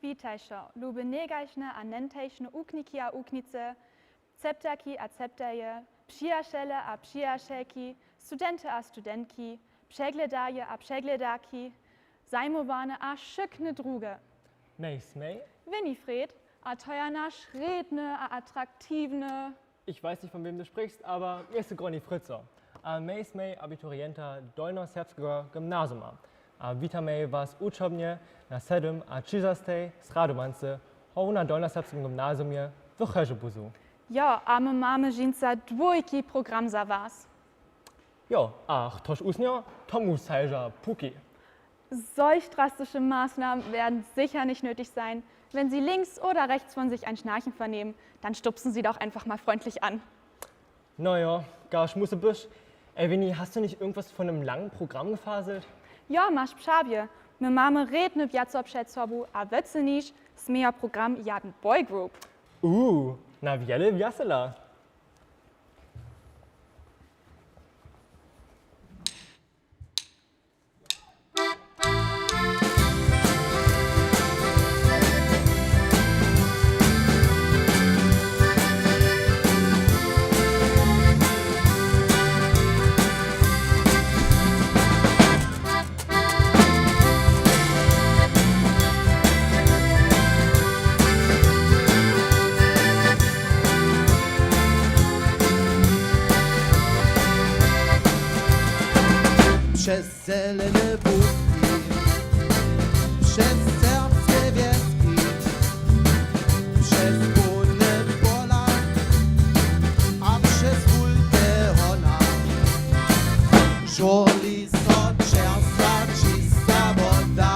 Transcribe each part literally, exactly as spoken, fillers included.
Witejcie, lube njegajšne a njentejšne łučniki a łučnice, cepterki a cepterje, přijacele a přijacalki, studenty a studentki, přegledarje a přegledarki, zajmowane a wszëtkne druge. Mej smej? Winifred, a to je nasz rědny a atraktiwny. Ich weiß nicht, von wem du sprichst, aber mir ist Groni Fritzo. A mej smej abiturienta Dolnoserbskeho gymnazjuma. A witamy was uczobnie na sedym a třicastej sradowance howu na Dolnoserbskim gymnazjumie w Chëżebuzu. Jo, a my mamy dźensa dwójki program za was. Jo, a chtož usnjo, tomu sejža puki. Solch drastische Maßnahmen werden sicher nicht nötig sein. Wenn Sie links oder rechts von sich ein Schnarchen vernehmen, dann stupsen Sie doch einfach mal freundlich an. No jo, gaž musi być. Ej, Winnie, hast du nicht irgendwas von einem langen Programm gefaselt? Jo, masz prawie. My mamy rědny wieczór przed sobą, a wëcy niż smeja program jedny boygroup. Uh, na wiele wiesela. Przez zelene bùrki, przez serbske wioski, przez pólne pola a przez wulke hona. Żoli so czerstwa, czista woda.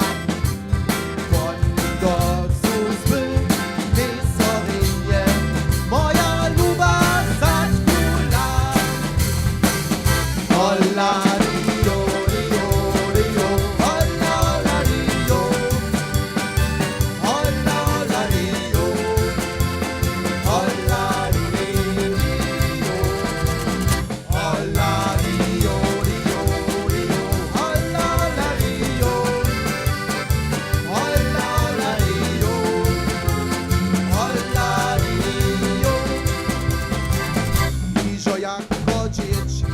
Niżo jako dzěczi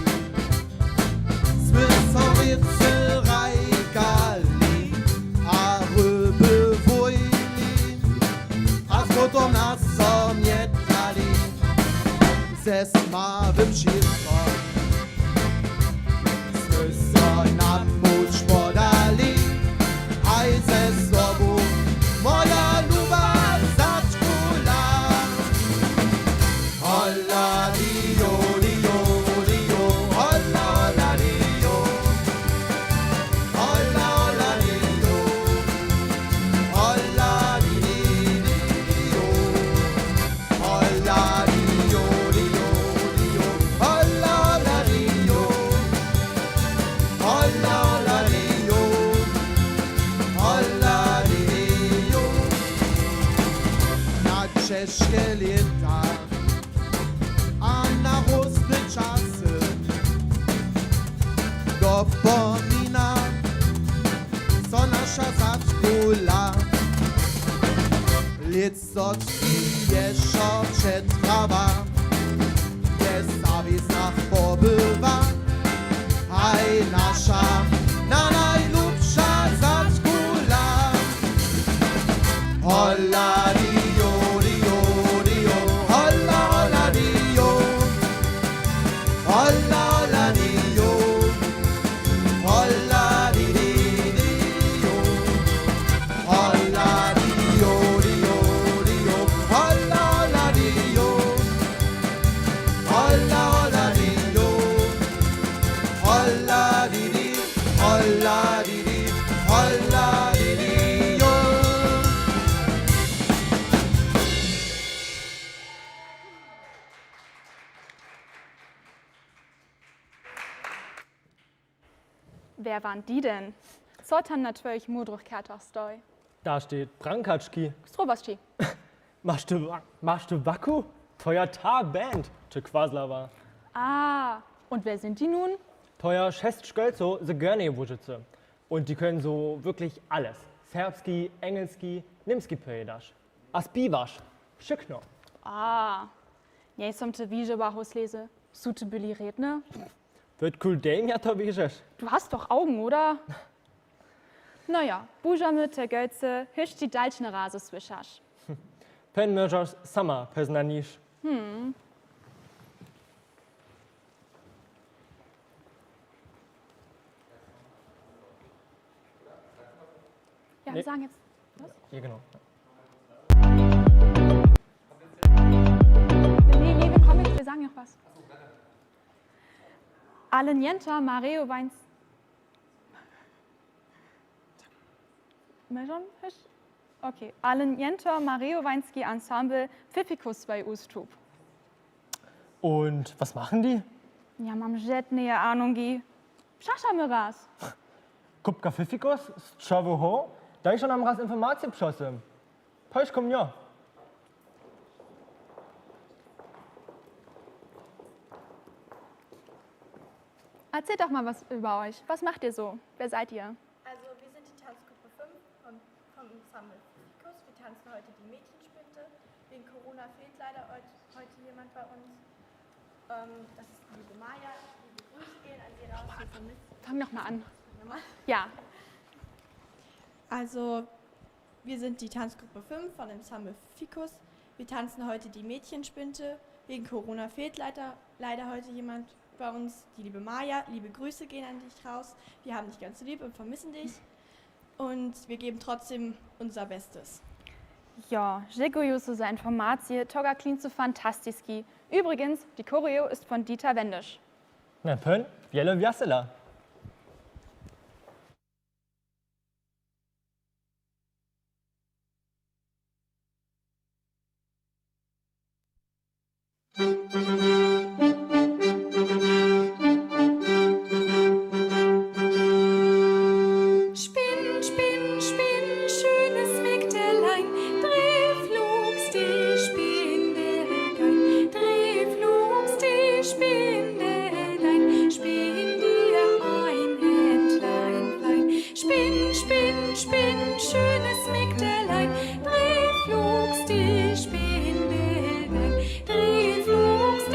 smy so wěcy hrajkali a ryby łowili, a z brótom na so mjetali. Ze smawym šipom smy so na płuc podali, haj ze sobą, moja luba, zaćkula. Hola, di, jo, di, jo, di, jo, hola, hola, di, jo. Hola, hola, di, jo. Hola, di, di, di, di, jo. Hola, di, jo, di, jo, di, jo. Hola, hola, di, jo. Hola, hola, di, jo. Hola, di, di, jo. Na cężke lěta a na rosne czasy dopomina so nasza zaćkula. Lět so ci jesz przetrwa, je w zawisach pobywa, haj nasza na najlubsza zaćkula. Hola, di, jo, di, jo, di, jo, hola, hola, di, jo. Hola, hola, di, jo. Hola, di, di, di, jo. Hola, di, jo, di, jo, di, jo. Hola, hola, di, jo. Hola, hola, di, jo. Hola, di, di, hola, di, di, hola, di, di, jo. Wer waren die denn? Co tam na twojich mudrych kartach stoi? Da steht Brankaczki. Strobašči. Masz du, masz du Waku? To je ta Band, co kwasla wa. Ah, und wer sind die nun? To je šest Škólcow z Górnjeje Łužicy. Und die können so wirklich alles. Serbski, engelski, němski powiedasz. A spiewasz. Wszëtno. A, nié, som te wižowa hosleze. Su te byli redne? Wódkul dej mie to wižeš? Du hast doch Augen, oder? No jo, bóżemy te Gojce hišći dalšne raze słyšać. Ten mòżesz sama poznaniš. Hmm. Ja, wir sagen jetzt was? Ja, genau. Nee, nee, wir kommen jetzt, wir sagen noch was. Ale njento ma rejowańs-, Mòżem? Hiš? Okay. Ale njento ma rejowański ansambl Pfiffikus swój ùstup. Und was machen die? Ja, mam žetneje Ahnungi. Przeszamy raz. Kupka Pfiffikus z Czowóch Hor, dajże nam raz Informacje przosym. Pojdzże ku mie. Erzählt doch mal was über euch. Was macht ihr so? Wer seid ihr? Also, wir sind die Tanzgruppe fünf vom, vom Ensemble Pfiffikus. Wir tanzen heute die Mädchenspinte. Wegen Corona fehlt leider heut-, heute jemand bei uns. Ähm, das ist die liebe Maya. Liebe Grüße gehen an sie raus. Wir vermissen Fang noch mal an. Nochmal. Ja. Also, wir sind die Tanzgruppe fünf von Ensemble Pfiffikus. Wir tanzen heute die Mädchenspinte. Wegen Corona fehlt leider, leider heute jemand bei uns. Die liebe Maya, liebe Grüße gehen an dich raus. Wir haben dich ganz lieb und vermissen dich. Und wir geben trotzdem unser Bestes. Jo, dźekujemy za informacije, to klingt so fantastisch. Übrigens, die Choreo ist von Dieter Wendisch. Na pön, wiele wiesela. Spinn, spinn, spinn, schönes Mägdelein, dreh flugs die Spindel dein, dreh flugs die Spindel dein, spinn dir ein Händlein fein. Spinn, spinn, spinn, schönes Mägdelein, dreh flugs die Spindel dein, dreh flugs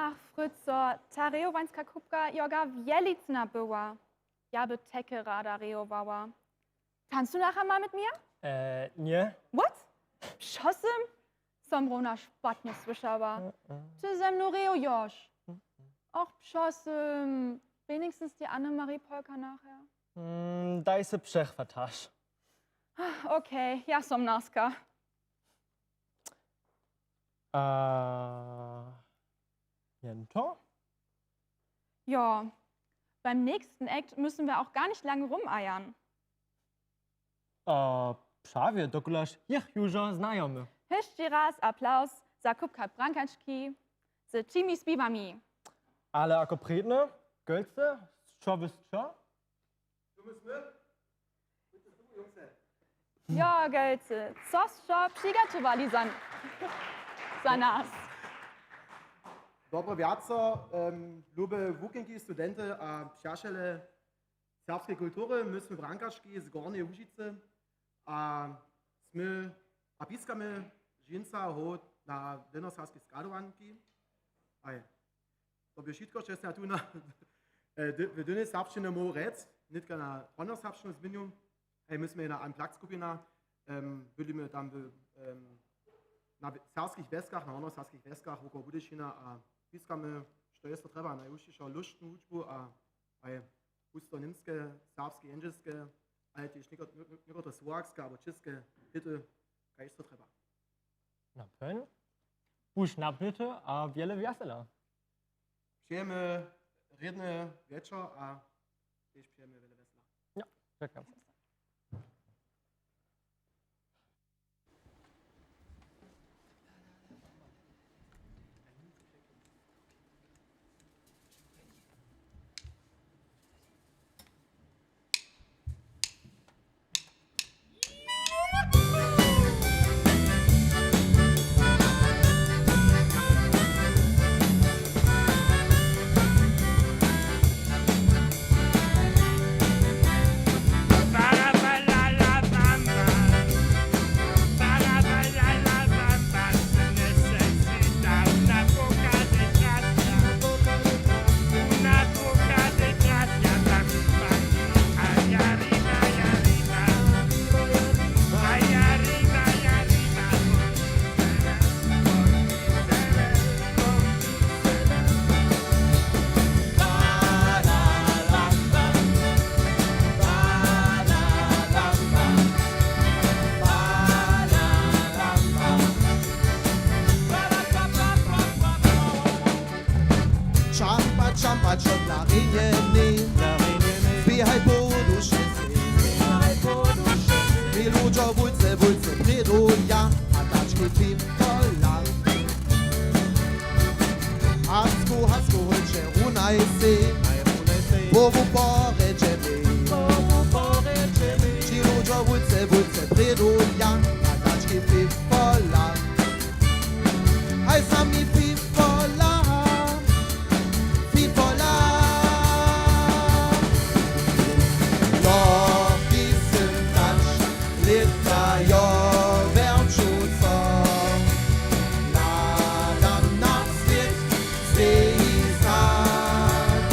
Ach, Fryco, ta rejowańska kupka je ga wielicyna była. Ja by tež rada rejowała. Tancunacha mal mit mir? Äh, nie. What? Prosim? Som rowno špatnje słyszała. Ty ze mną rejowaš? Och, prosim. Wenigstens die Annemarie Polka nachher. Mm, daj se przechwataš. Okay, ja som narska. A, jen to? Jo, beim nächsten Act müssen wir auch gar nicht lange rumeiern. A, prawie, dokelž jich južo znajomy. Hišće raz aplauz za kupka Brankački z třimi spiwami. Ale ako prědne, Gölcy, z čo wy sće? Jo, Gölcy, co sće přigatowali za, za nas? Dobry wiaco, em, lube wukinki, studenty a přijacele serbskej kultury. My smy Brankački z Gornjeje Łužicy a smy, a piskamy dźensa hołd na delnjoserbske skadowanki. Aj. To bě wšitko, sće smy tu na, e, dy-, w dylnej serbšćinje móhł rjec, nitka na hornjoserbšćinu změnju. Hej, my smy jedna Unplugged skupina, em, bydlimy tam w, em, na w-, serbskich wjeskach, na hornjoserbskich wjeskach wokoło Budyšina a piskamy, što je to trjeba, najhušćišo lóštnu hudźbu a, a je husto němske, serbske, jindźelske, ale tež něko-, něko-, někotre słowakske abo česke hity, kaž to trjeba. Na pewno. Buš napity a wiele wjesela. Přejemy rědny wječor a tež přejemy wjele wjesela. Jo, dźakujemy. Čampa, čampa, čop, la Réunion, běhaj po duši. Mili ludźo, wólce, wólce prědu ja, a tački piwola. Hasku, hasku, hojče, runaj sej, połowę porědźemy. Mili ludźo, wólce, wólce prědu ja, a tački piwola. Haj, sami piwola, piwola. Doch, wi sym tač, lěta jo werču so, hladam na swět, steji znak.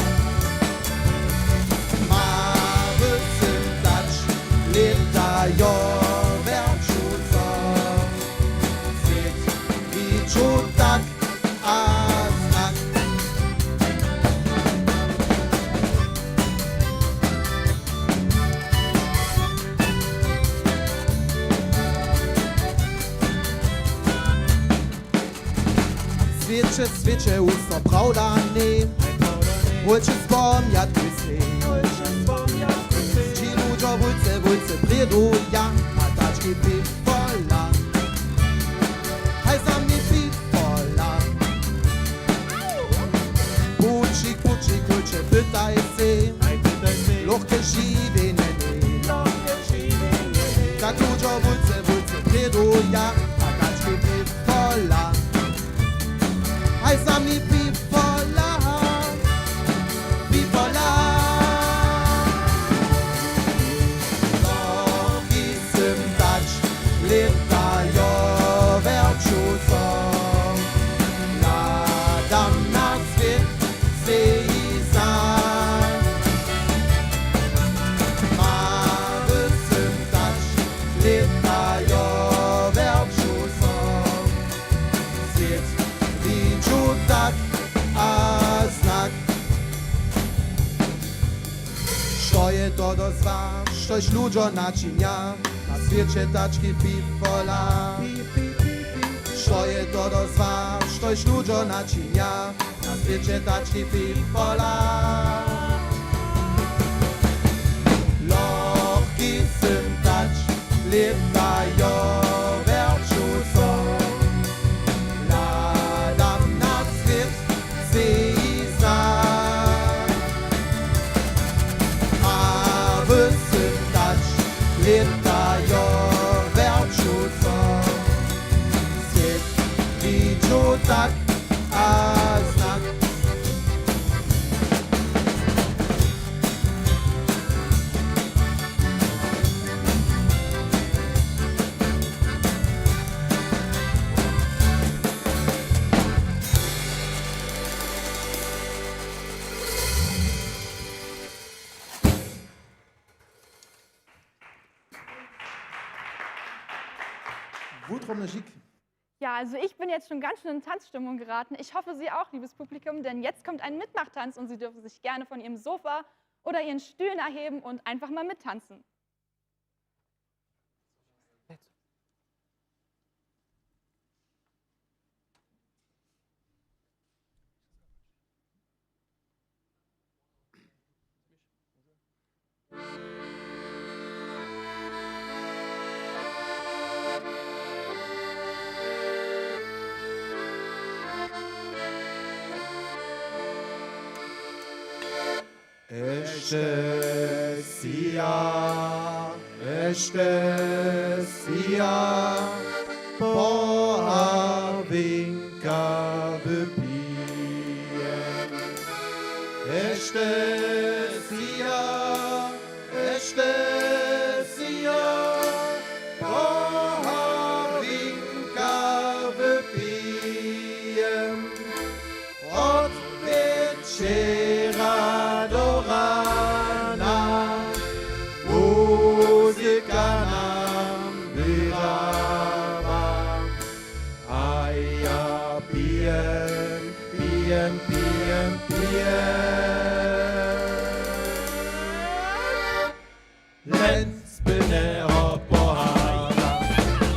Mary sym tač, lěta jo werču so, swět wiču tak a znak. Swěće, swěće, wón so prawda ně. Wójče spomniat kusy. Ći ludźo, wójce, wójce, prědu ja, a tački piwola. Haj, sami piwola. Pučik, pučik, wójče, pytaj sej. Lochke žiwjenje ně. Tak ludźo, wójce, wójce, prědu ja, a tački piwola. Haj, sami piwola, piwola. Doch, wi sym tač, lěta jo werču so, hladam na Zła, štož ludźo načinja, na swěće tački fifola. Što je to do zła, štož ludźo načinja, na swěće tački fifola. Lochki sym tač, lěta jo werču so, hladam na swět, sej zna. A wy sym tač, lěta jo werču so, swět widźu tak a znak. Wutrobny žik. Ja, also ich bin jetzt schon ganz schön in Tanzstimmung geraten. Ich hoffe, Sie auch, liebes Publikum, denn jetzt kommt ein Mitmachtanz und Sie dürfen sich gerne von Ihrem Sofa oder Ihren Stühlen erheben und einfach mal mittanzen. Ešte sija, ešte sija, pohar winka wypijem. Ešte sija, ešte sija, pohar winka wypijem. Wot wječera do rana muzyka nam wyhrawa. A ja pijem, pijem, pijem, pijem. Len z płneho pohara.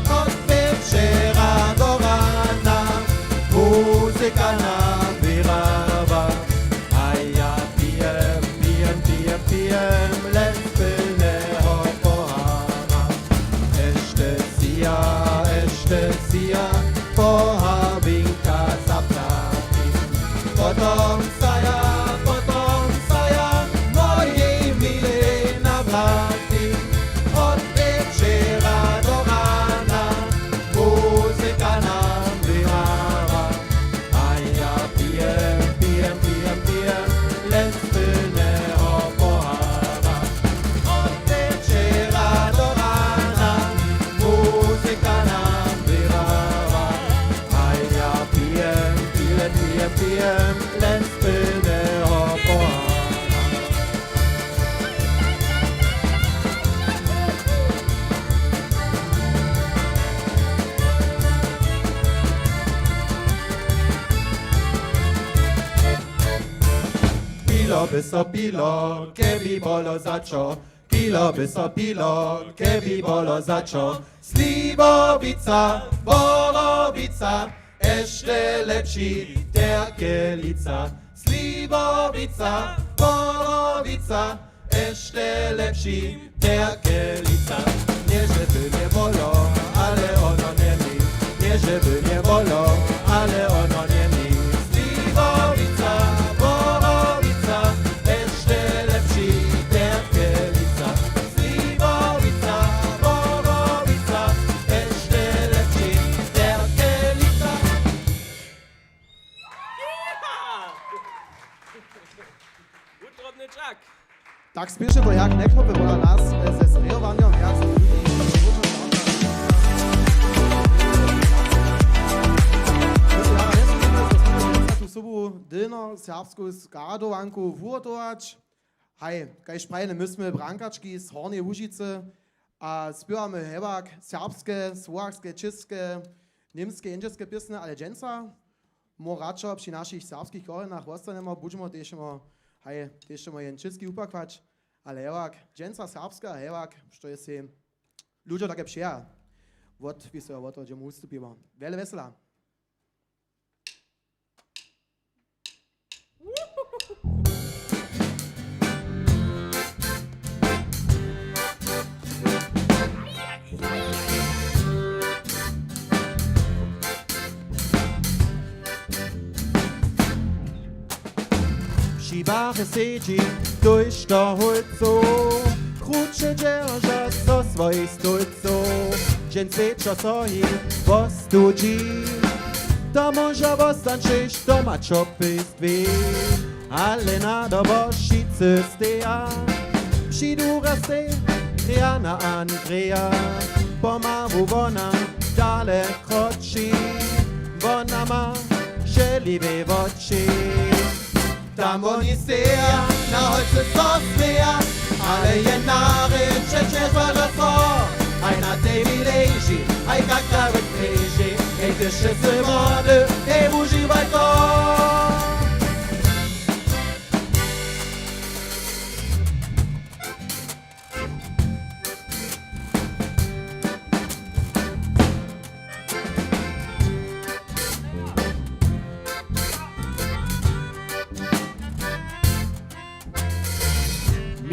Wot wječera do rana muzyka nam wyhrawa. A ja pijem, pijem, pijem, pijem, len z płneho pohara. Ešte sija, ešte sija, pohar winka zapłaci. Potom sã ja, potom sã ja mojej milej nawracim. Wot wječera do rana muzyka nam wyhrawa. A ja pijem, pijem, pijem, pijem, len z płneho pohara. Wot wječera do rana muzyka nam wyhrawa. A ja pijem, pijem, pijem, pijem, len z płneho pohara. Piło by so piło, keby bolo za co. Piło by so piło, keby bolo za co. Sliwowica, borowica, ešte lepszi terkelica. Sliwowica, borowica, ešte lepszi terkelica. Nié żebym je wolał, ale ono nié mi. Nié żebym je wolał, ale ono nié mi. Sliwowica, borowica, ešte lepszi terkelica. Sliwowica, borowica, ešte lepszi terkelica. Wutrobny dźak. Tak spěšno to Herk Kneckhoff pola nas, e, ze srějowanjom, jak so tu sobu dylno serbsku skardowanku wuhotować. Haj, kaž prajene, my smy brankački z Hornjeje Łužicy a spěwamy hewak serbske, słowakske, čěske, němske, jindźelske pěsne, ale dźensa móhł radšo při našich serbskich korjenach wostanjemy, budźemy tež mo-, haj, tež mo jen česki upakwać. Ale hewak, dźensa serbska, hewak, što je sej ludźo take přeja. Wot, wi so jo wot, dźe mu wustupiła. Wiele wesela. Při barje sedźi, tuž do hólcow, kruće dźerža so swojich stólcow. Dźensa so jim wostudźi, to móža wostańć, doma čopy zdwě. Ale na dobo wšitcy steja, přidu raz tej Riana Andreja. Pomału wona dale kroči, wona ma želiwé woči. Tam woni seja, na hólce so smeja, ale jedna rěč, čeče zważa so, haj na tebi leži, haj kak ta wot leži, hej, ty wšyscy młody, hej, wužiwaj to.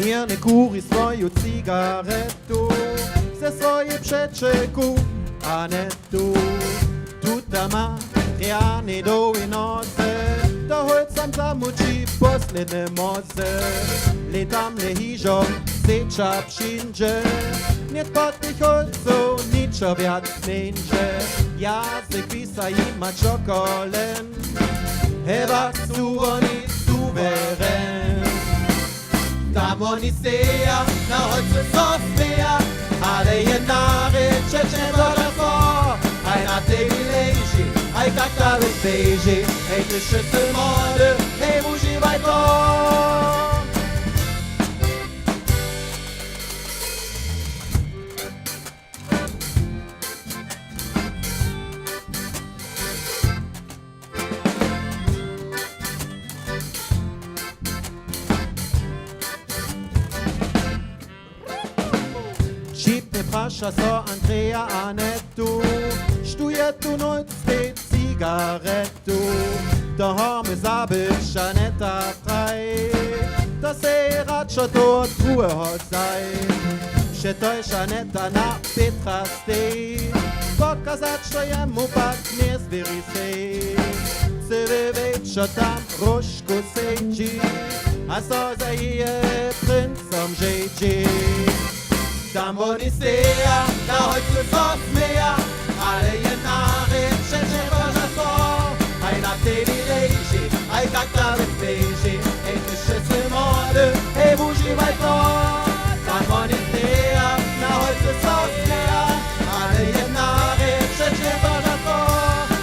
Mirne kuri swoju cigaretu ze swojej přećelku Anetu. Tuta ma rjane dołhe noze, to hólcam zamući posledne moze. Le tamle hižo seča přińdźe, njet po tych hólcow ničo wjac mjeńdźe. Jazyk wisa jima čokolen, hewak su woni suweren. Tam woni seja, na hólce so smeja, ale jedna rěč, čeče zważa so, haj na tebi leži, haj kak ta wot leži, hej, ty wšyscy młody, hej, wužiwaj to. Wšitny praša so Andreja Anetu, štó je tu nóc tej cigaretu. To hormy zabyć Aneta praj, to sej radšo toho druheho zaj. Wše to je Aneta na Petra stej, pokazać to jemu pak njezwěri sej. Cyły wječor tam w róžku sedźi a so za jeje pryncom žedźi. Tam woni seja, na hólce so smeja, ale jedna rěč, čeče zważa so, haj na tebi leži, haj kak ta wot leži, hej, ty wšyscy młody, hej, wužiwaj to. Tam woni seja, na hólce so smeja, ale jedna rěč, čeče zważa so,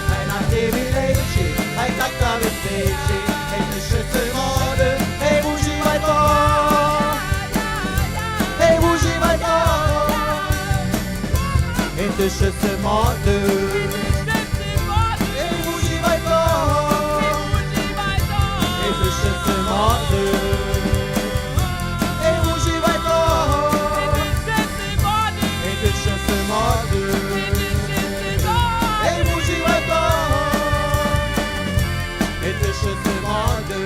haj na tebi leži, haj kak ta wot leži, hej, ty wšyscy młody, hej, wužiwaj to. Hej, wužiwaj to. Hej, ty wšyscy młody. Hej, wužiwaj to. Hej, ty wšyscy młody. Hej, wužiwaj to. Hej, ty wšyscy młody. Hej, wužiwaj to. Hej, ty wšyscy młody.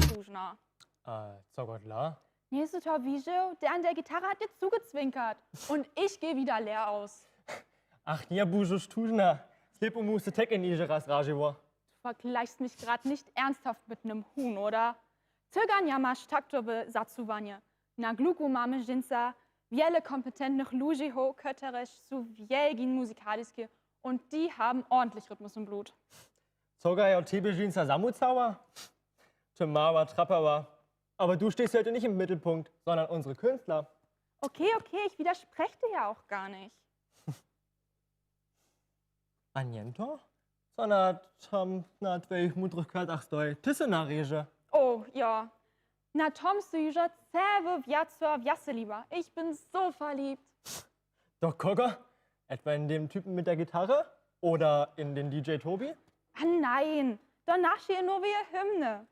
Tužna. A co godla? Njejs du to wižel? Der an der Gitarre hat dir zugezwinkert. Und ich geh wieder leer aus. Ach, nje buž tužna. Slěpo muse tek in niže raz ražiło. Du vergleichst mich grad nicht ernsthaft mit nem Huhn, oder? Cyganjerja maš takto w zacuwanje. Na Gluku mamy dźensa wiele kompetentnych ludźi, ho-, kotrež su wielki muzykaliske und die haben ordentlich Rhythmus im Blut. Coga je od tebie dźensa zamucała? Ty mała trapała. Aber du stehst heute nicht im Mittelpunkt, sondern unsere Künstler. Okay, okay, ich widersprech dir ja auch gar nicht. A njen to? to na tom, na twojich mudrych kartach stoji. Ty sy narěže. O, jo. Na tom su južo całe wjaco wjaseliwa. Ich byn so verliebt. Do kogo? Etwa in den Typen mit der Gitarre? Oder in den D J Tobi? A nein, do naše nowe hymne.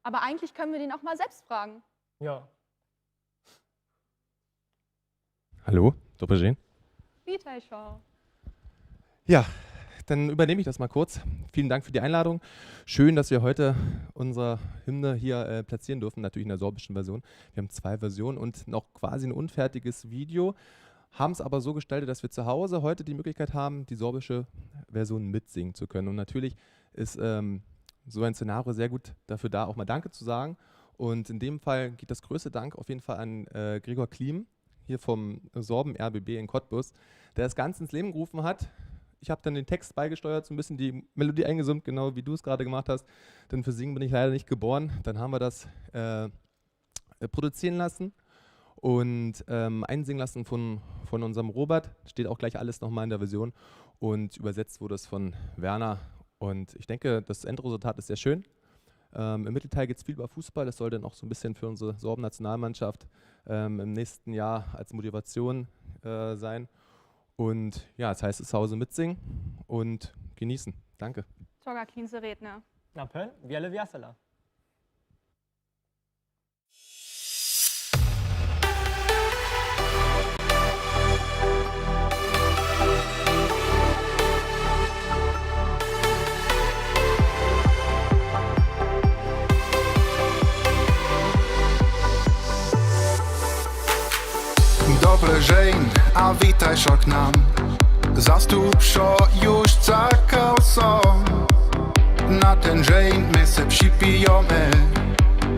Aber eigentlich können wir den auch mal selbst fragen. Ja. Hallo, dobri dźeń. Witajcie. Ja, dann übernehme ich das mal kurz. Vielen Dank für die Einladung. Schön, dass wir heute unsere Hymne hier, äh, platzieren dürfen, natürlich in der sorbischen Version. Wir haben zwei Versionen und noch quasi ein unfertiges Video, haben es aber so gestaltet, dass wir zu Hause heute die Möglichkeit haben, die sorbische Version mitsingen zu können. Und natürlich ist, ähm, so ein Szenario sehr gut dafür da, auch mal Danke zu sagen. Und in dem Fall geht das größte Dank auf jeden Fall an, äh, Gregor Kliem, hier vom Sorben R B B in Cottbus, der das Ganze ins Leben gerufen hat. Ich hab dann den Text beigesteuert, so ein bisschen die Melodie eingesummt, genau wie du es gerade gemacht hast. Denn für Singen bin ich leider nicht geboren. Dann haben wir das, äh, äh, produzieren lassen und, ähm, einsingen lassen von, von unserem Robert. Steht auch gleich alles nochmal in der Version. Und übersetzt wurde es von Werner. Und ich denke, das Endresultat ist sehr schön. Ähm, im Mittelteil geht's viel über Fußball. Das soll dann auch so ein bisschen für unsere Sorben-Nationalmannschaft, ähm, im nächsten Jahr als Motivation, äh, sein. Und ja, das heißt, zu Hause mitsingen und genießen. Danke. Toga Klinze Redner. Na pen, wiele wiasela. Dobri dźeń, a witajcie k nam. Zas tu przë juž całkã sóm. Na ten dźeń më se připijome.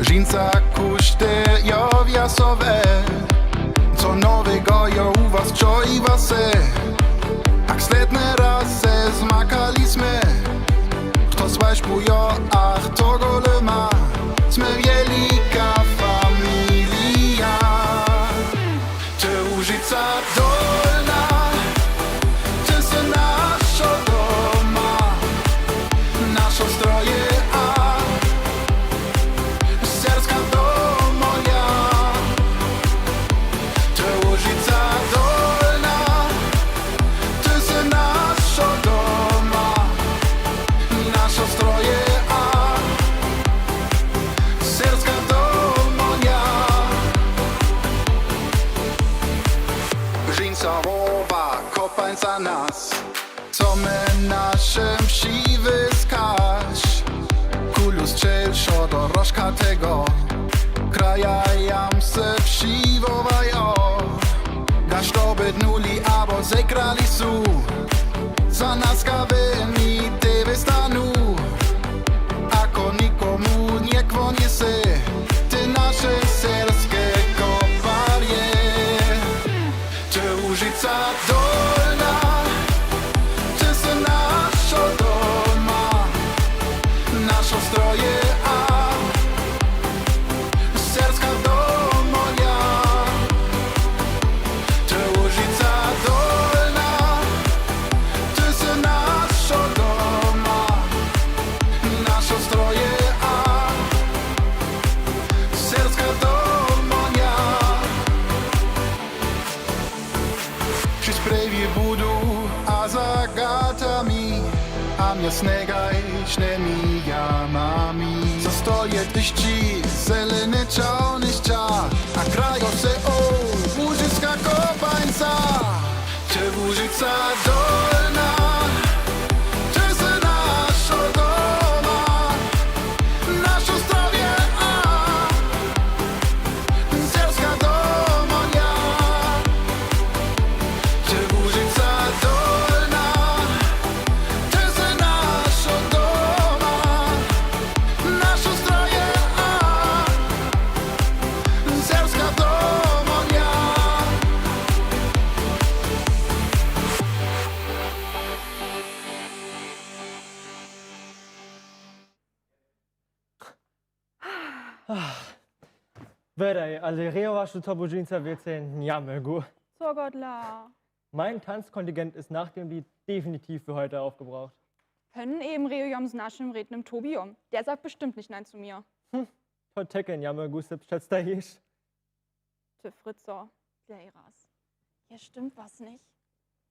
Dźinsa kuszte jo wiasowe. Co nowégò jo u was, co i wase? Ak sledny rôz se zmakali smë. Chto z waš bùjo, a chto gò le ma. Smë wielikô familiô. Të Łužica Dolnô, të së naszô doma, naszô stroje a serbskô domowina. Të Łužica Dolnô, të së naszô doma, naszô stroje a serbskô domowina. Dźinsa woła kopańca nas, co më naszim przëwôżasz. Kùlu z Czelszu do Rożka tegò kraja jam së przëwòłôjã. Gaż to bydnuli abò zegrali su, za nas kawami te wëstanã. A kò nikòmù nie kłóni sã, të nasze serbské kòparje. Të Łužica Dolnô, të së naszô doma, naszô stroje a serbskô domowina. Të Łužica Dolnô, të së naszô doma, naszô stroje a serbskô domowina. Przy sprëwie bùdu a za gatami, a mie snegaj sznymi jamami. Zastoje dëszczi, zeleny czôłniszcza, a krajô sã ò łužiska kopańca. Të Łužica Dolnô, të së naszô doma, naszô stroje a serbskô domowina. Të Łužica Dolnô, të së naszô doma, naszô stroje a serbskô domowina. Wëdaj, ale rejowaš to budźińca wěcej nja mógł. Co godla? Mein Tanzkontingent ist nach dem Lied definitiv für heute aufgebraucht. Pön eben rejowom z našim rednym Tobijom. Der sagt bestimmt nicht nein zu mir. Hm, to teke nja mógł se předstajiš. Ty Fritzo, dlej raz. Hier stimmt was nicht.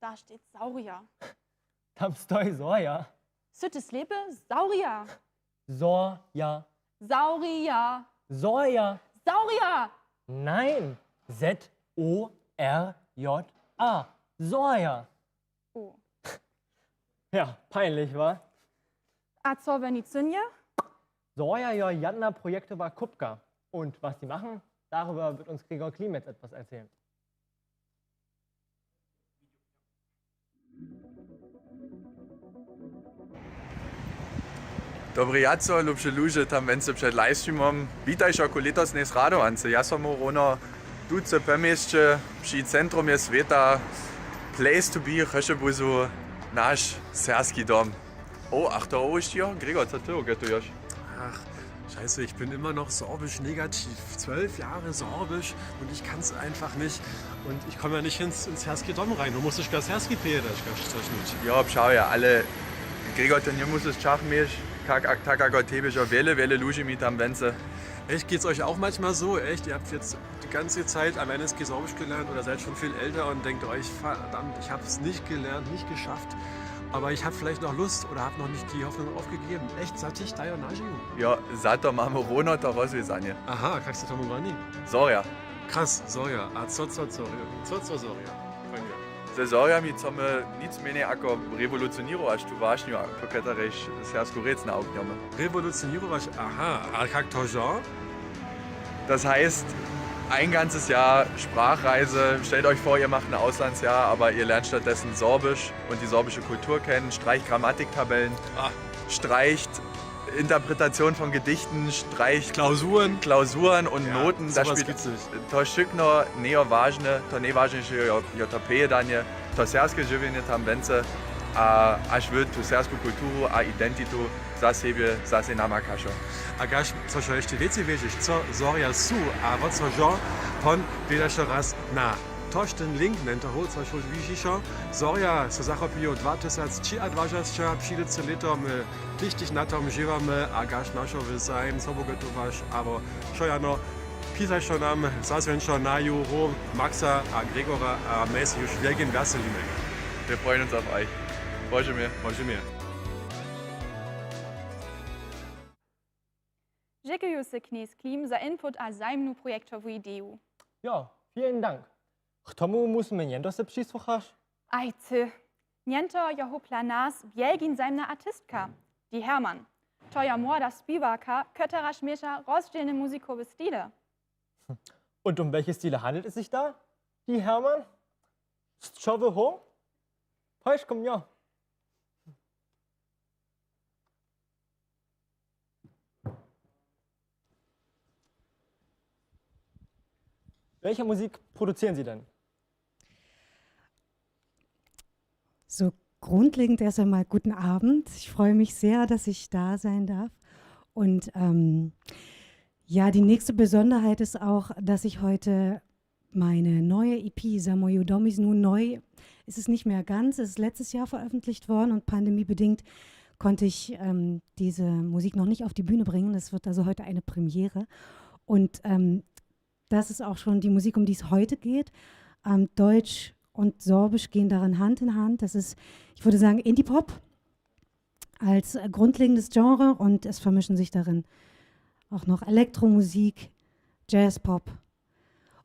Da steht Saurier. Tam stoi Soja. Süttes Leben, Saurier. Soja. Saurier. Soja. Saurier. Nein. Z O R J A. Soja. Oh. Ja, peinlich, wa? A co, wenn die zünje? Soja jo jedna projektowa kupka. Und was die machen, darüber wird uns Gregor Klim jetzt etwas erzählen. Dobri jaco, lubši ludzie, tam wence před livestreamom. Witajće ku lětosnej radowance. Ja so móhł rowno tu w Pøměsće při centrumje swěta, place to be, w Chøšebuzu, naš serbski dom. O, ach, to hołešćijo? Gregor, co ty ugetuješ? Ach, scheiße, ich bin immer noch sorbisch negativ. Zwölf Jahre Sorbisch und ich kann's einfach nicht. Und ich komme ja nicht ins, ins Herski Dom rein. Du musst dich ganz Herski Peter, ich kann es nicht. Jo, pšałja, ale Gregor, to nje musel čach měć, tak, tak, tak, jako tebi, jo, wiele, wiele ludźi mi tam wence. Echt, geht's euch auch manchmal so? Echt, ihr habt jetzt die ganze Zeit am N S G Sorbisch gelernt oder seid schon viel älter und denkt euch, verdammt, ich hab's nicht gelernt, nicht geschafft, aber ich hab vielleicht noch Lust oder hab noch nicht die Hoffnung aufgegeben. Echt, za to je to nažiwu. Jo, za to mómy rowno to rozwězanje. Aha, kak se tomu woni? Soria. Krass, Soria. A co, co, Soria? Co, co, Soria? Ze Soriami chcemy nic mjenjej jako rewolucioněrować tu wašnju, po keterejž serbsku rěc nauknjemy. Rewolucioněrować, aha, a kak to žo? Das heißt, ein ganzes Jahr Sprachreise. Stellt euch vor, ihr macht ein Auslandsjahr, aber ihr lernt stattdessen Sorbisch und die sorbische Kultur kennen, streicht Grammatiktabellen, ah, streicht Interpretation von Gedichten, streicht Klausuren. Klausuren und Noten. Ja, sowas gibt's nicht. To wšykno njeje wažne, to njewažnjejše jo, jo to pějedanje, to serbske žiwjenje tam wence, a hač wy tu serbsku kulturu a identitu za sebje, za sej namakašo. A kaž chceš hišće wěcej wědźeć, co Soria su a wo co žo, pon hledaš raz na tož ten link, nen to hołd, což wišiš, Soria so zachopijo dwa tysac třiadwaceći, přichadźecy lěto, my richtig na tom dźěłamy, a kaž našo w zajim sobu gotowaš, abo wšojano, pisaš so nam, zazwoń so na Juru, Maxa a Gregora a my se już wielkim wjaselimy. Wir freuen uns auf euch. Prosim. Prosim. Dźěkuju se, knjez Klim, za input a zajimnu projektowu ideju. Jo, vielen Dank. K tomu musymy njento se přisłuchaš? Aj ty. Njento jo hubla nas wielkim zajimna artistka, die Hermann. To jo młoda spiwarka, koteraž měša rozdźělne muzikowe stile. Und um welche Stile handelt es sich da, die Hermann? Sćowy ho? Pojš ko mnje. Welche Musik produzieren Sie denn? So, grundlegend erst einmal guten Abend. Ich freue mich sehr, dass ich da sein darf. Und, ähm, ja, die nächste Besonderheit ist auch, dass ich heute meine neue E P, Za moju domiznu, neu ist es nicht mehr ganz. Es ist letztes Jahr veröffentlicht worden und pandemiebedingt konnte ich, ähm, diese Musik noch nicht auf die Bühne bringen. Das wird also heute eine Premiere. Und, ähm, das ist auch schon die Musik, um die es heute geht. Ähm, Deutsch und Sorbisch gehen darin Hand in Hand. Das ist, ich würde sagen, Indie-Pop als, äh, grundlegendes Genre und es vermischen sich darin auch noch Elektromusik, Jazzpop.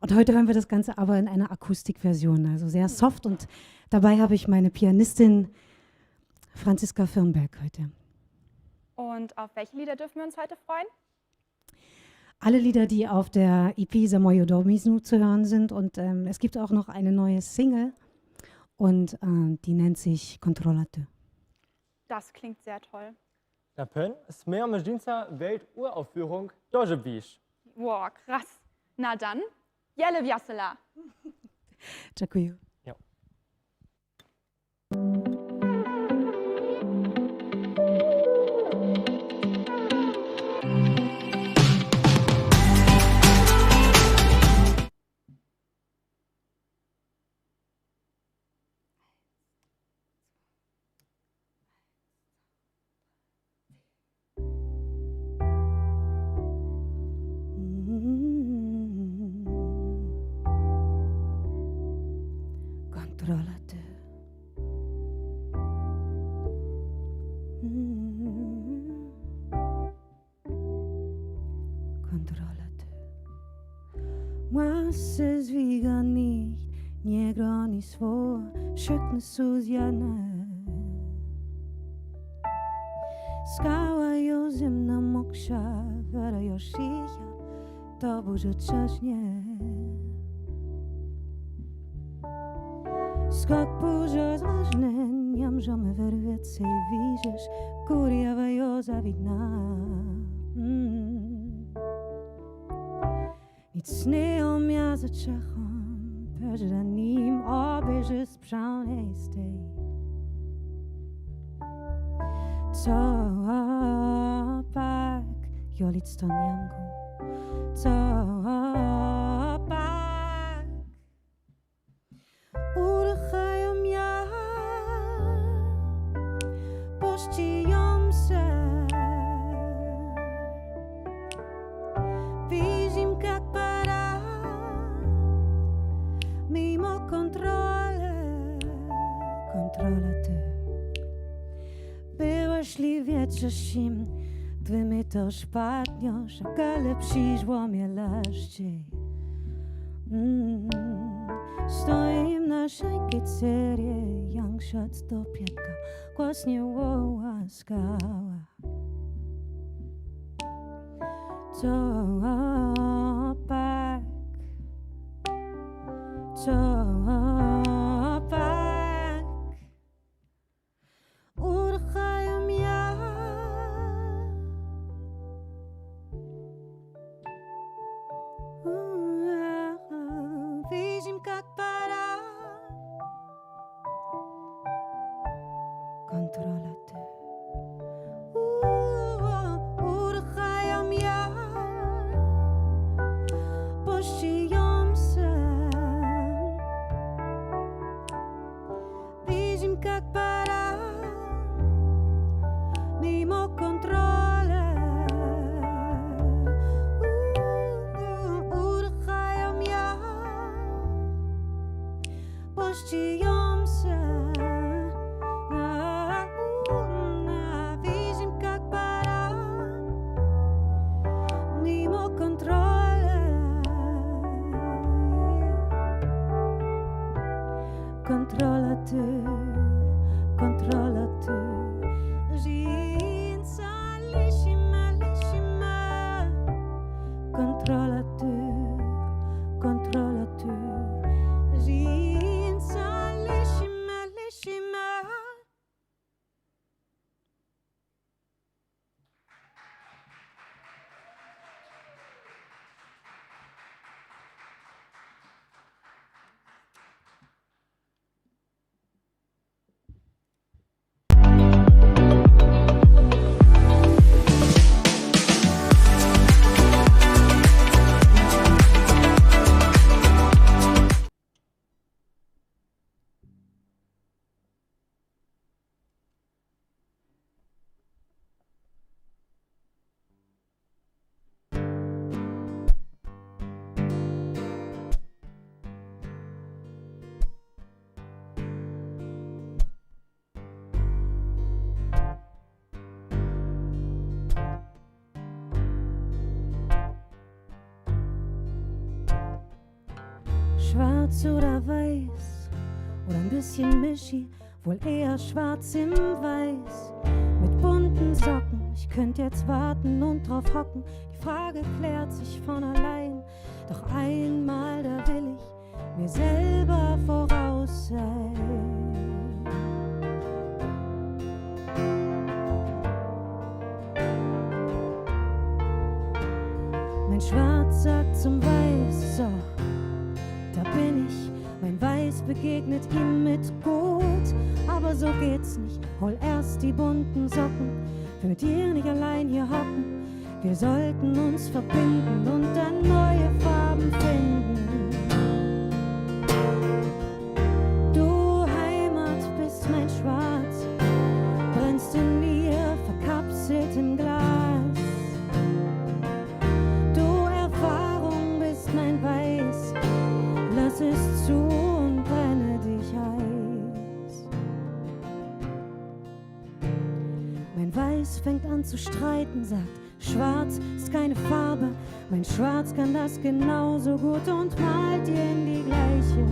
Und heute hören wir das Ganze aber in einer Akustikversion, also sehr soft. Und dabei habe ich meine Pianistin Franziska Firnberg heute. Und auf welche Lieder dürfen wir uns heute freuen? Alle Lieder, die auf der E P Za moju domiznu zu hören sind. Und, ähm, es gibt auch noch eine neue Single und, äh, die nennt sich Kontrola të. Das klingt sehr toll. Na pón, smejo mie dźensa Welturaufführung dožiwić. Wow, krass. Na dann, wiele wjasela. Dźěkuju. Jo. Kontrolateur. Mm. Kontrolateur. Mòj syn zwiga nich, nie groni swój, szëknie suzjane. Skała jo zymnô, mòkrza, wera jo szicha, to bùdze czas, nié. Skok bùdze zważny, niemżemë wer wicy widzec, kùriawa jo zawidna. Mm. Nick nie ùmiã zaczëchóm, pòjdzie za nim, òbejrzi z przódë stej. Co pak, jo, lic to niemgù. Co pak, ùrëchajóm jã, pòscëjóm sã. Widzim, kak padóm, mimò kòntrolë, kòntrolateur. Bëłaś le wieczór szim, dwie mi to szpadniesz, a kale prziszło mie lëżi. Mm, stojim na szankej cerje, jãk szedł do piekła, głosnie wòłała skała. Co pak, co pak, ùrëchajóm jã. Widzim, kak padóm, kòntrolateur. Ùrëchajóm jã, pòscëjóm sã. Widzim, kak padóm, mimò kòntrolë. Ùrëchajóm jã, pòscëjóm sã. Widzim, kak padóm, mimò kòntrolë. Kòntrolateur, kòntrolateur, żëjã, lëczëjmë, lëczëjmë. Kòntrolateur, kòntrolateur, żëjã, lëczëjmë, lëczëjmë. Schwarz oder weiß oder ein bisschen mischi, wohl eher schwarz im Weiß. Mit bunten Socken, ich könnt jetzt warten und drauf hocken. Die Frage klärt sich von allein. Doch einmal, da will ich mir selber voraus sein. Mein Schwarz sagt zum Weiß: „So, da bin ich.“ Mein Weiß begegnet ihm mit „Gut, aber so geht's nicht. Hol erst die bunten Socken. Will mit dir nicht allein hier hocken. Wir sollten uns verbinden und dann neue Farben finden. Du Heimat bist mein Schwarz, brennst in mir, verkapselt im Glas. Du Erfahrung bist mein Weiß, lass es zu und brenne dich ein. Es fängt an zu streiten, sagt: „Schwarz ist keine Farbe, mein Schwarz kann das genauso gut“, und malt dir in die gleiche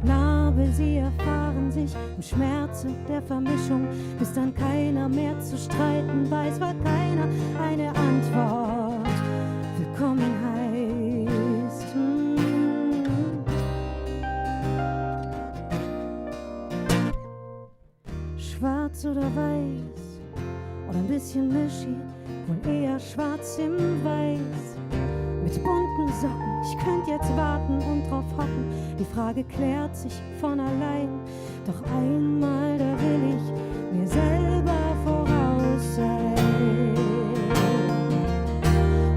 Narbe. Sie erfahren sich im Schmerze der Vermischung, bis dann keiner mehr zu streiten weiß, weil keiner eine Antwort willkommen heißt. Hm. Schwarz oder weiß oder ein bisschen mischi, wohl eher schwarz im Weiß. Mit bunten Socken, ich könnt jetzt warten und drauf hoffen, die Frage klärt sich von allein. Doch einmal, da will ich mir selber voraus sein.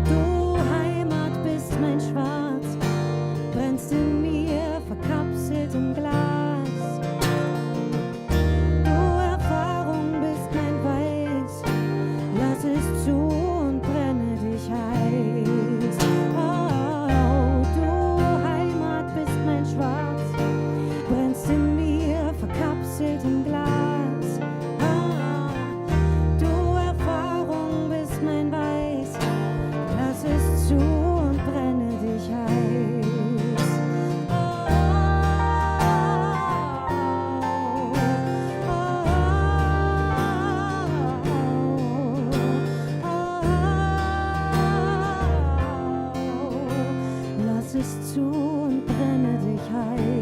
Du Heimat bist mein Schwarz, brennst in mir, verkapselt im Glas. Du Erfahrung bist mein Weiß, lass es zu und brenne dich heiß. Oh, du Heimat bist mein Schwarz, brennst in mir, verkapselt im Glas. Oh, du Erfahrung bist mein Weiß, lass es zu und brenne dich heiß. Oh, oh, oh, oh, oh, oh, lass es zu und brenne dich heiß.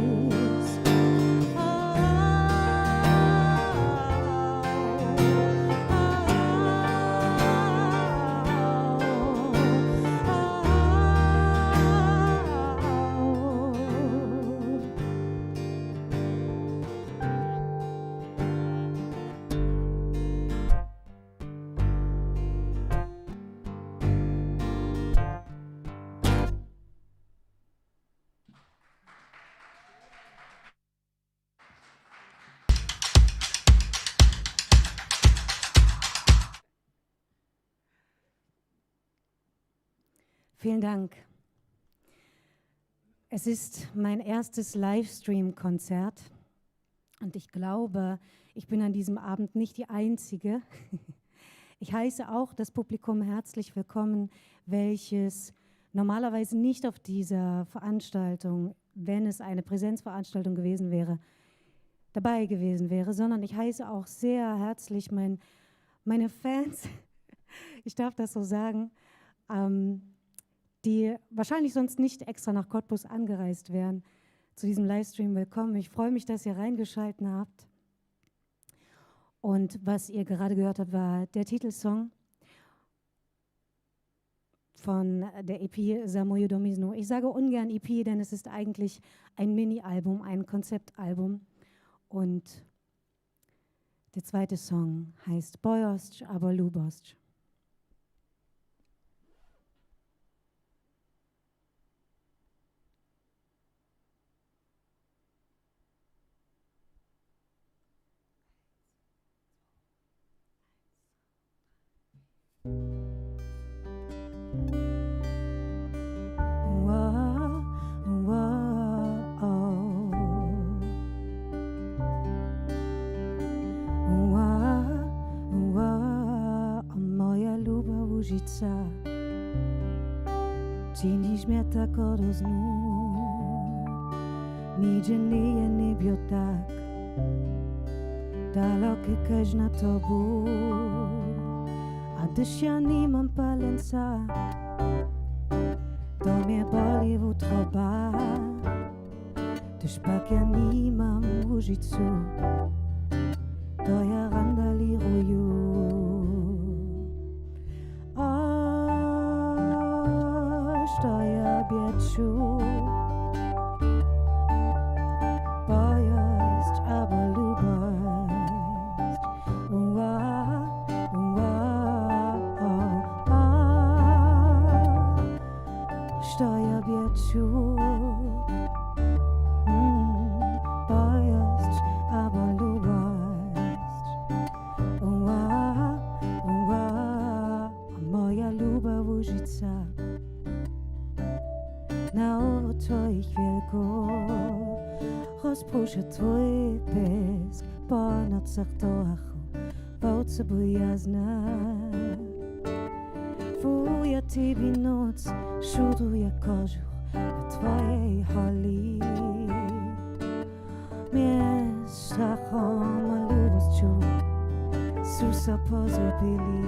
Vielen Dank. Es ist mein erstes Livestream-Konzert und ich glaube, ich bin an diesem Abend nicht die Einzige. Ich heiße auch das Publikum herzlich willkommen, welches normalerweise nicht auf dieser Veranstaltung, wenn es eine Präsenzveranstaltung gewesen wäre, dabei gewesen wäre, sondern ich heiße auch sehr herzlich mein, meine Fans, ich darf das so sagen, ähm, die wahrscheinlich sonst nicht extra nach Cottbus angereist wären, zu diesem Livestream willkommen. Ich freue mich, dass ihr reingeschalten habt. Und was ihr gerade gehört habt, war der Titelsong von der E P Za moju domiznu. Ich sage ungern E P, denn es ist eigentlich ein Mini-Album, ein Konzeptalbum. Und der zweite Song heißt Bojosc abo lubosc. Moja luba Łużica, cinisz mie tak òd snu, nigdze nie je niebiotak, daleki każ nad tobą, a gdyż ja ni mam palenca, to mie boli wątroba. Gdyż pak ja ni mam Łużicu, to ja randaliruju. Ach, to ja bieczu, bojosc abo lubosc. Ua, ua, o, a. Szto ja bieczu, mm, bojosc abo lubosc. Ua, ua, moja luba Łużica. Na owocach wielko rozprusza twój piesc, po nocach to achu Wałce bojazna, wójã tebi noc szuduje kożuch na twojej holi. Mie strachom a luboscą su sã pozgubili.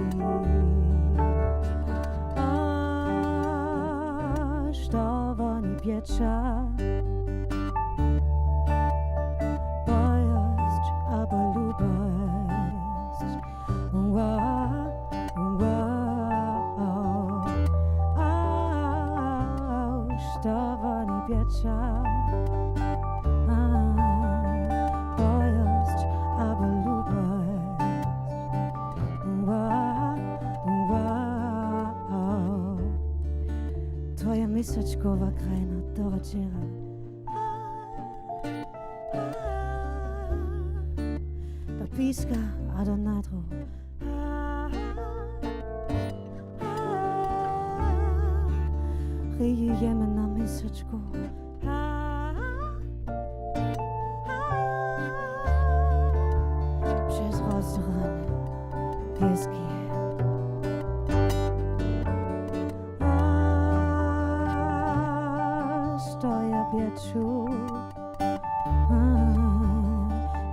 Aż do woni piecza. Bojazn abo lubosc. Ła, ła, ła. Aż do woni piecza. Bojazn abo lubosc. Ła, ła, ła. Twoja misaczkowa krajna do wieczera. Do piska a do nadru. Rije jemy na misaczku. Przez rozdrane pieski. A stoja wieczór.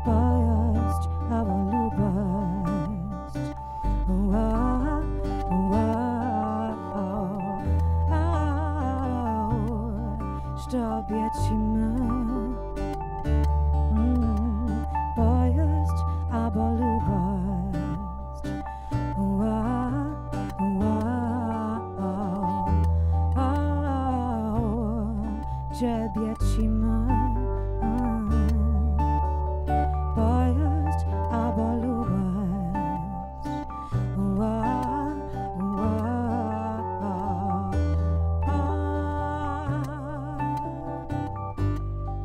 Bojazn abo lubosc. Ła, ła, ła. Sztobie ci më. Mm, bojazn abo lubosc. Ła, ła, ła. Sztobie ci më. Bojazn abo lubosc. Ła, ła, ła.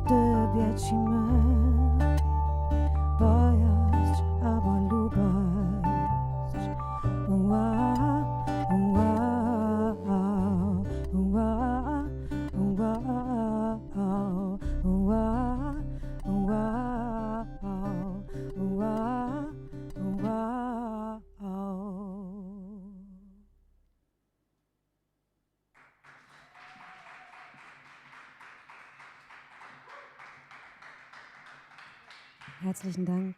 Sztobie ci më. Bojazn abo lubosc. Ła, ła, ła, ła, ła, ła. Herzlichen Dank.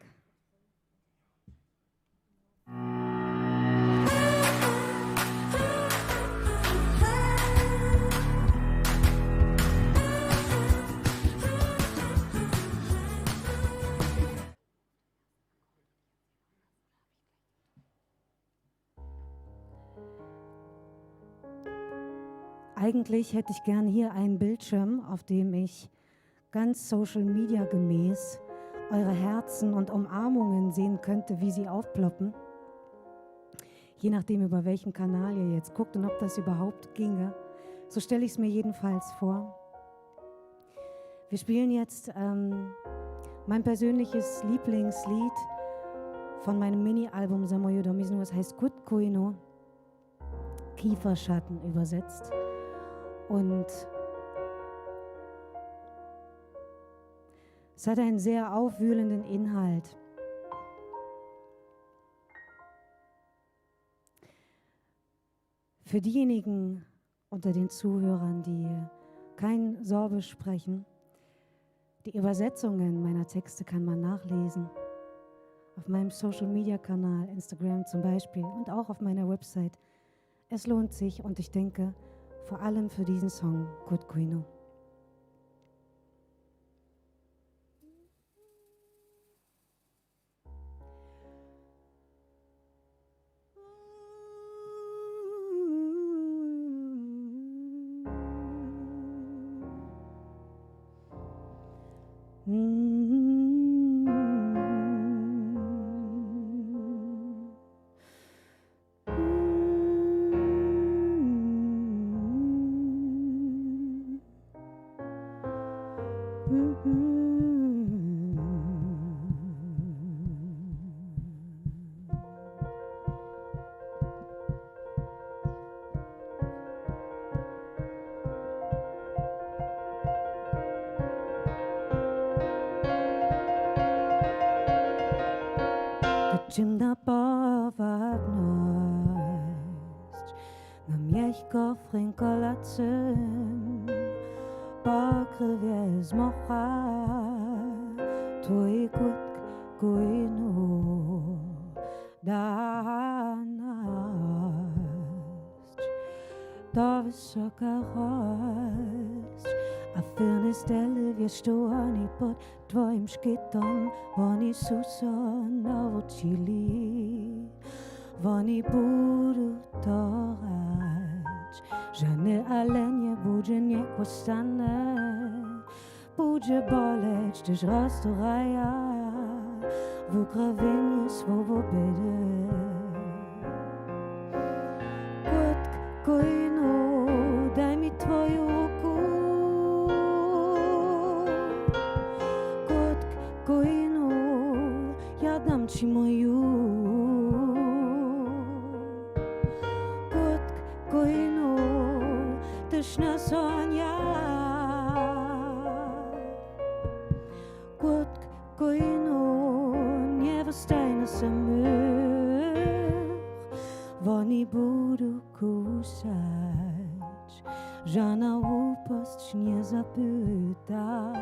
Eigentlich hätte ich gern hier einen Bildschirm, auf dem ich ganz Social Media gemäß eure Herzen und Umarmungen sehen könnte, wie sie aufploppen. Je nachdem, über welchen Kanal ihr jetzt guckt und ob das überhaupt ginge. So stelle ich's mir jedenfalls vor. Wir spielen jetzt, ähm, mein persönliches Lieblingslied von meinem Mini-Album Za moju domiznu. Es heißt Kód kójno, Kieferschatten übersetzt. Und es hat einen sehr aufwühlenden Inhalt. Für diejenigen unter den Zuhörern, die kein Sorbisch sprechen, die Übersetzungen meiner Texte kann man nachlesen. Auf meinem Social-Media-Kanal, Instagram zum Beispiel, und auch auf meiner Website. Es lohnt sich und ich denke, vor allem für diesen Song, Kód kójno. Czimna powabnosc, na miechko frinkolacy, pokrywie z mocha, twój kłódk kujnu danosc. To wysoka rosc, a firny stele wiesz tu oni pod twojim szkitom, oni su so nauczyli, oni budu to rać, żadne ale nie budzie niekłostane. Budzie boleć, gdyż rozturaja w ukrawieniu słowo biedy. Kłódk kujnu, daj mi twoją ruku. Kłódk kujnu, ja dam ci moją. Kłódk kujnu, tyż na sonia. Kłódk kujnu, nie wostajno samych, oni budu kusać, żadna łuposc nie zapyta,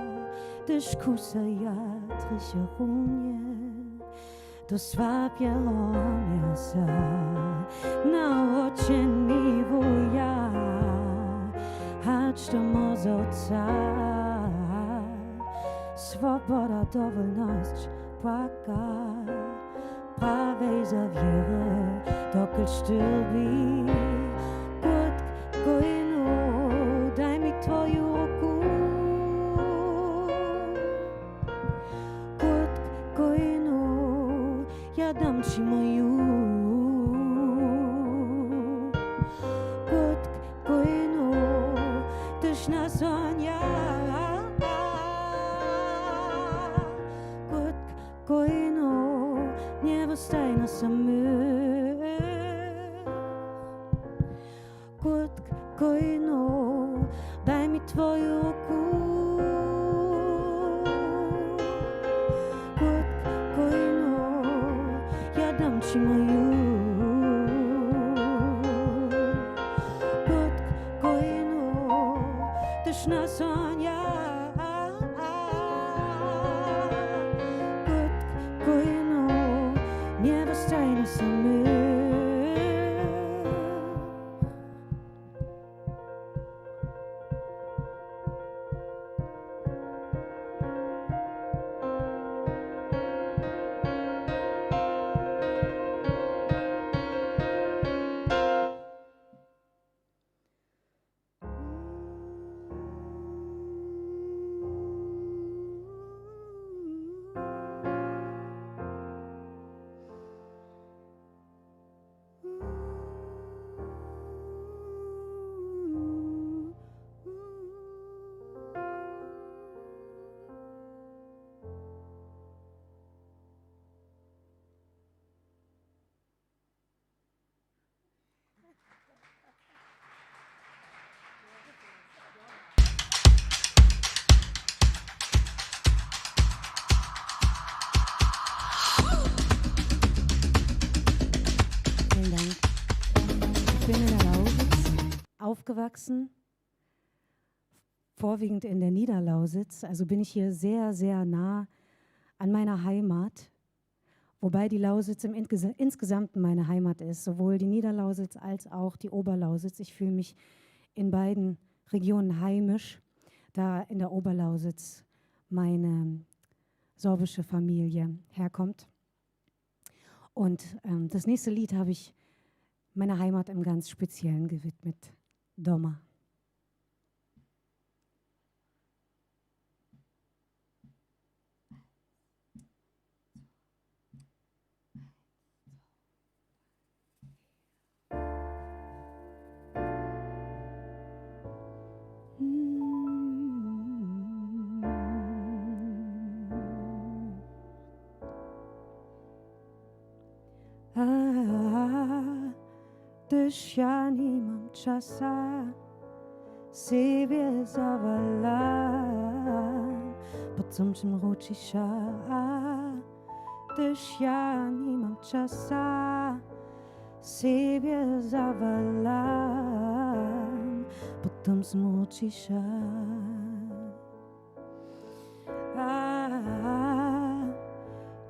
tyż kusa ja tricherunnie. To słabie romiã sa, na oczeni wuja, hać do mozoca. Swoboda, dowolnosc, płaka, prawej zawierë, dokąd sztyrbi. Kłódk kujnu, daj mi twoją ruku. Kłódk kujnu, ja dam ci moją. Kłódk kujnu, tyż na sonia. Kłódk kujnu, nie wostajno samych. Kłódk kujnu, daj mi twoją ruku. Kłódk kujnu, ja dam ci moją. Kłódk kujnu, tyż na sonia. Kłódk kujnu, nie wostajno samych. Vielen Dank. Ich bin in der Lausitz aufgewachsen, vorwiegend in der Niederlausitz. Also bin ich hier sehr, sehr nah an meiner Heimat. Wobei die Lausitz im Insges-, Insgesamten meine Heimat ist, sowohl die Niederlausitz als auch die Oberlausitz. Ich fühle mich in beiden Regionen heimisch, da in der Oberlausitz meine sorbische Familie herkommt. Und, ähm, das nächste Lied habe ich meiner Heimat im ganz Speziellen gewidmet. Doma. A, tyż jô ni móm czasa, sebie zawalóm, pòd słónczym rôcziszã, a Gdyż ja ni mam czasa, sebie zawalam, potom sã mruczisz. A,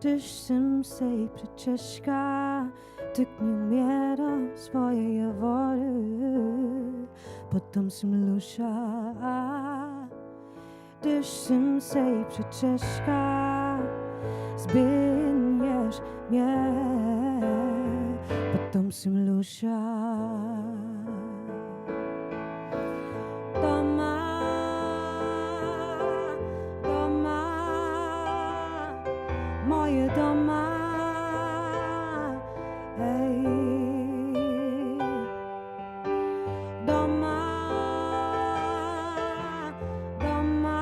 gdyż sã mi przecieżka, tak nie umiem swojej woli, potom sã mruczisz. Gdyż sã mi przecieżka, zbiniesz mie, potom sã mruczisz. Doma, doma, moje doma, ej. Doma, doma,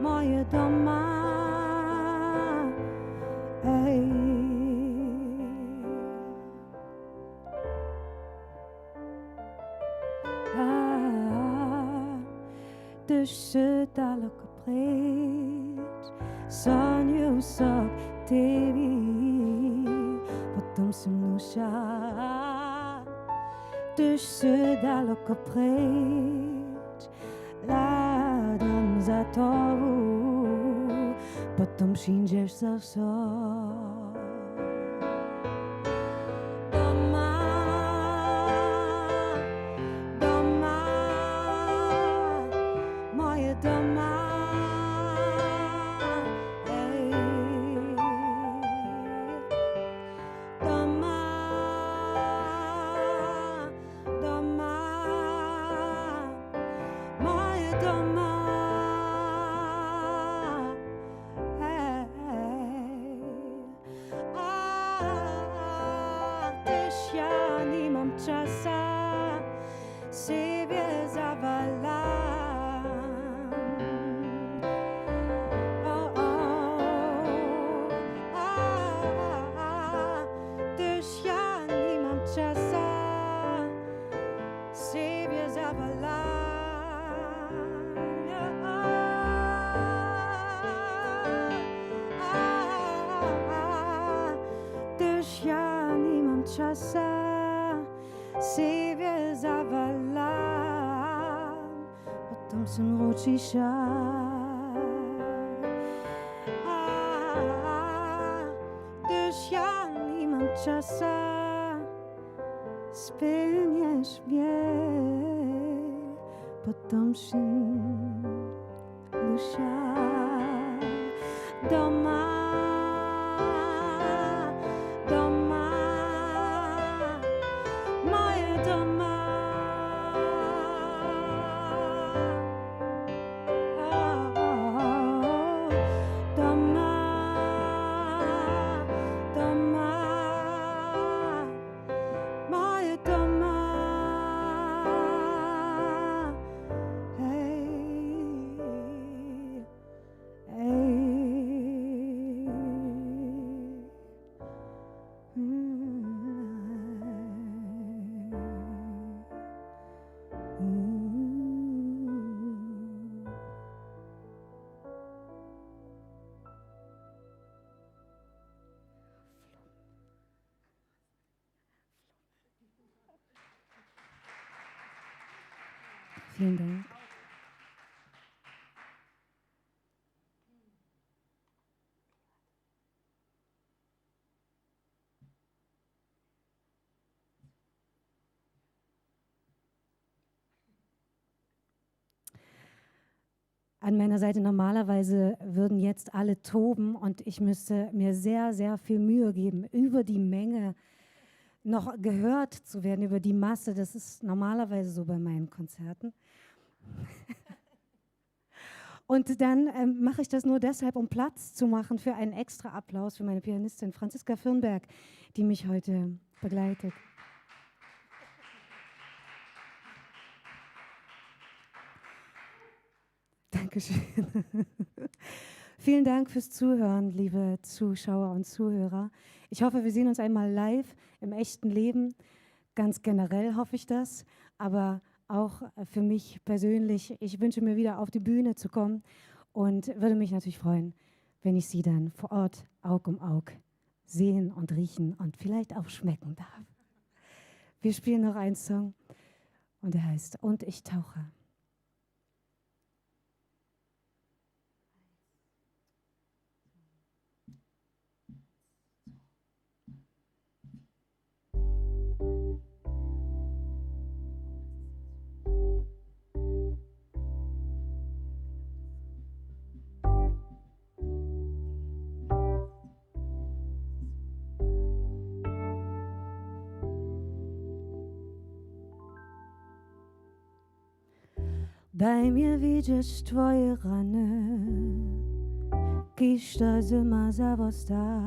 moje doma, ej. A, gdyż sã daleko preč, sã nie usok tebi, potom sã mruczisz. Gdyż sã daleko preč, ladom za tobą, potom przińdzesz zaso. Doma, doma, moje doma, ej. Doma, doma, moje doma, ej. A, gdyż ja ni mam czasa, sebie zawalam. O, o, a, a, a, gdyż ja ni mam czasa, sebie zawalam. O, o, a, a, a, gdyż ja ni mam czasa, sebie zawalam, potom sã mruczisz. A, a, a, gdyż ja ni mam czasa, zbiniesz mie, potom sã mruczisz. Doma, doma, moje doma. O, o, o, doma, doma, moje doma. Hej. Ej. Mm. Mm. Vielen Dank. An meiner Seite normalerweise würden jetzt alle toben und ich müsste mir sehr, sehr viel Mühe geben, über die Menge noch gehört zu werden, über die Masse. Das ist normalerweise so bei meinen Konzerten. Und dann, ähm, mache ich das nur deshalb, um Platz zu machen für einen extra Applaus für meine Pianistin Franziska Firnberg, die mich heute begleitet. Dankeschön. Vielen Dank fürs Zuhören, liebe Zuschauer und Zuhörer. Ich hoffe, wir sehen uns einmal live im echten Leben. Ganz generell hoffe ich das, aber auch, äh, für mich persönlich. Ich wünsche mir wieder, auf die Bühne zu kommen und würde mich natürlich freuen, wenn ich Sie dann vor Ort Aug um Aug sehen und riechen und vielleicht auch schmecken darf. Wir spielen noch einen Song und der heißt Und ich tauche. Daj mie widźec twoje rane, kiż ta zima zawosta.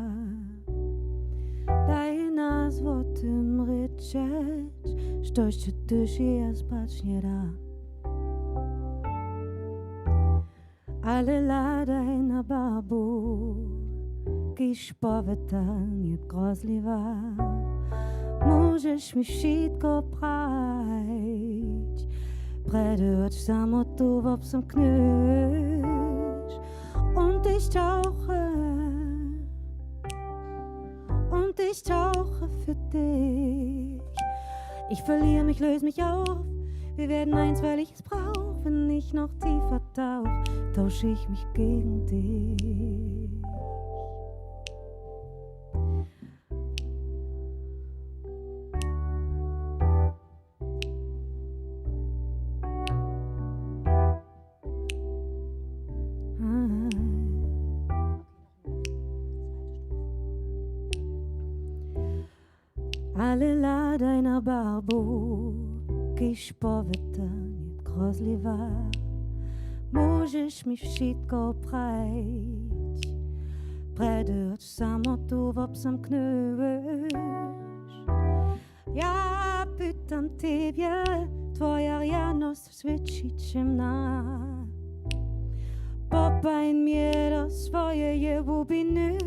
Daj nas o tem ryczeć, sztoś, co duszi a spać nie da. Ale ladaj na barbu, kiż powita nie grozliwa. Możesz mi wszitko prać, prede choć samo tu wobzamknąć. Und ich tauche, und ich tauche für dich. Ich verliere mich, löse mich auf. Wir werden eins, weil ich es brauche. Wenn ich noch tiefer tauche, tausche ich mich gegen dich. Ale ladaj na barbu, kiż powita nie grozliwa. Możesz mi wszitko prać, prede choć samo tu wobzamknąć. Ja pytam tebie, twoja rjanosc swieci cemna. Popań mie do swojej głubiny,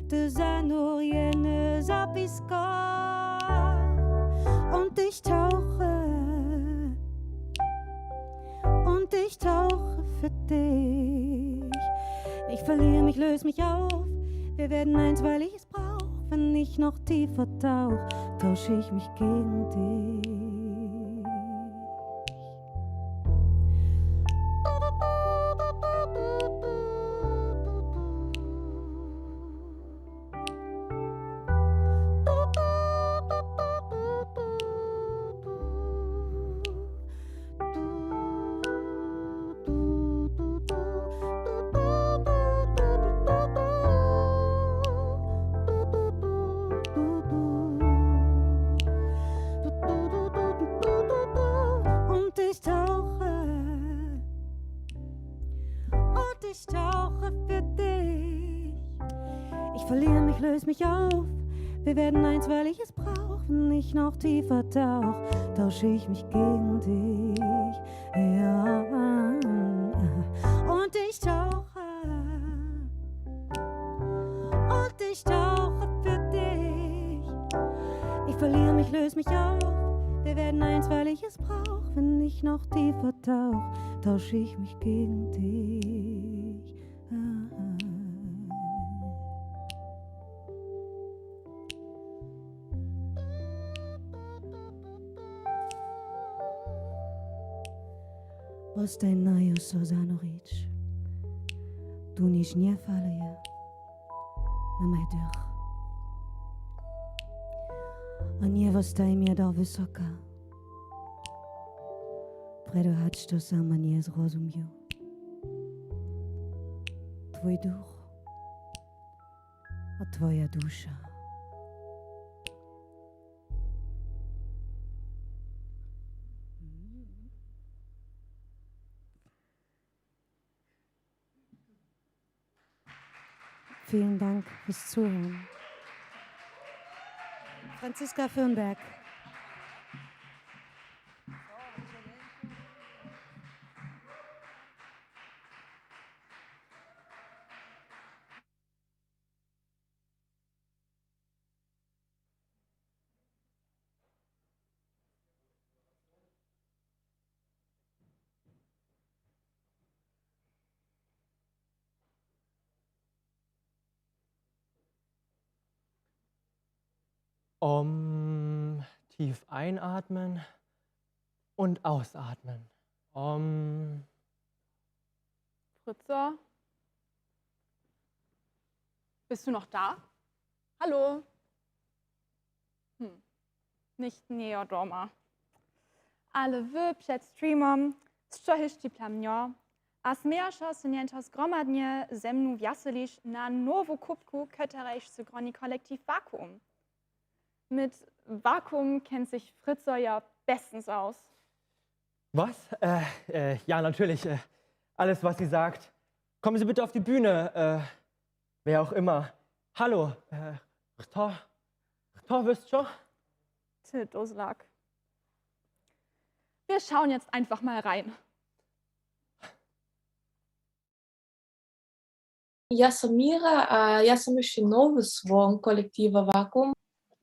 te zanurjene za pisko. Und ich tauche, und ich tauche für dich. Ich verliere mich, löse mich auf. Wir werden eins, weil ich es brauche. Wenn ich noch tiefer tauche, tausche ich mich gegen dich. Und ich tauche, und ich tauche für dich. Ich verliere mich, löse mich auf. Wir werden eins, weil ich es brauche. Wenn ich noch tiefer tauche, tausche ich mich gegen dich. Ja. Und ich tauche, und ich tauche für dich. Ich verliere mich, löse mich auf. Wir werden eins, weil ich es brauche. Wenn ich noch tiefer tauche, tausche ich mich gegen dich. Ostaj naju so zanurić. Tu nick nie falëje na mój dëch. A nie wostaj mie do wysoka, preto hač to sama nie zrozumieł. Twój duch a twoja dusza. Vielen Dank fürs Zuhören. Franziska Fürnberg. Om, tief einatmen und ausatmen. Om. Fritzo? Bist du noch da? Hallo? Hm. Nich, nä, jo, doma. Ale wy před streamom sćohiš ti plamnjo a smiejaš so njeńto zgromadnje ze mnu wjaseliš na nową kubku, kotraž so groni Kollektiv Vakuum. Mit Vakuum kennt sich Fritzo ja bestens aus. Was? Äh, äh, ja, natürlich. Äh, alles, was sie sagt. Kommen Sie bitte auf die Bühne, äh, wer auch immer. Hallo, äh, chto, chto wüsst schon? Ty, Doslak. Wir schauen jetzt einfach mal rein. Ja sam Mira, a ja sam jesz nowy człon Kollektiva Vakuum.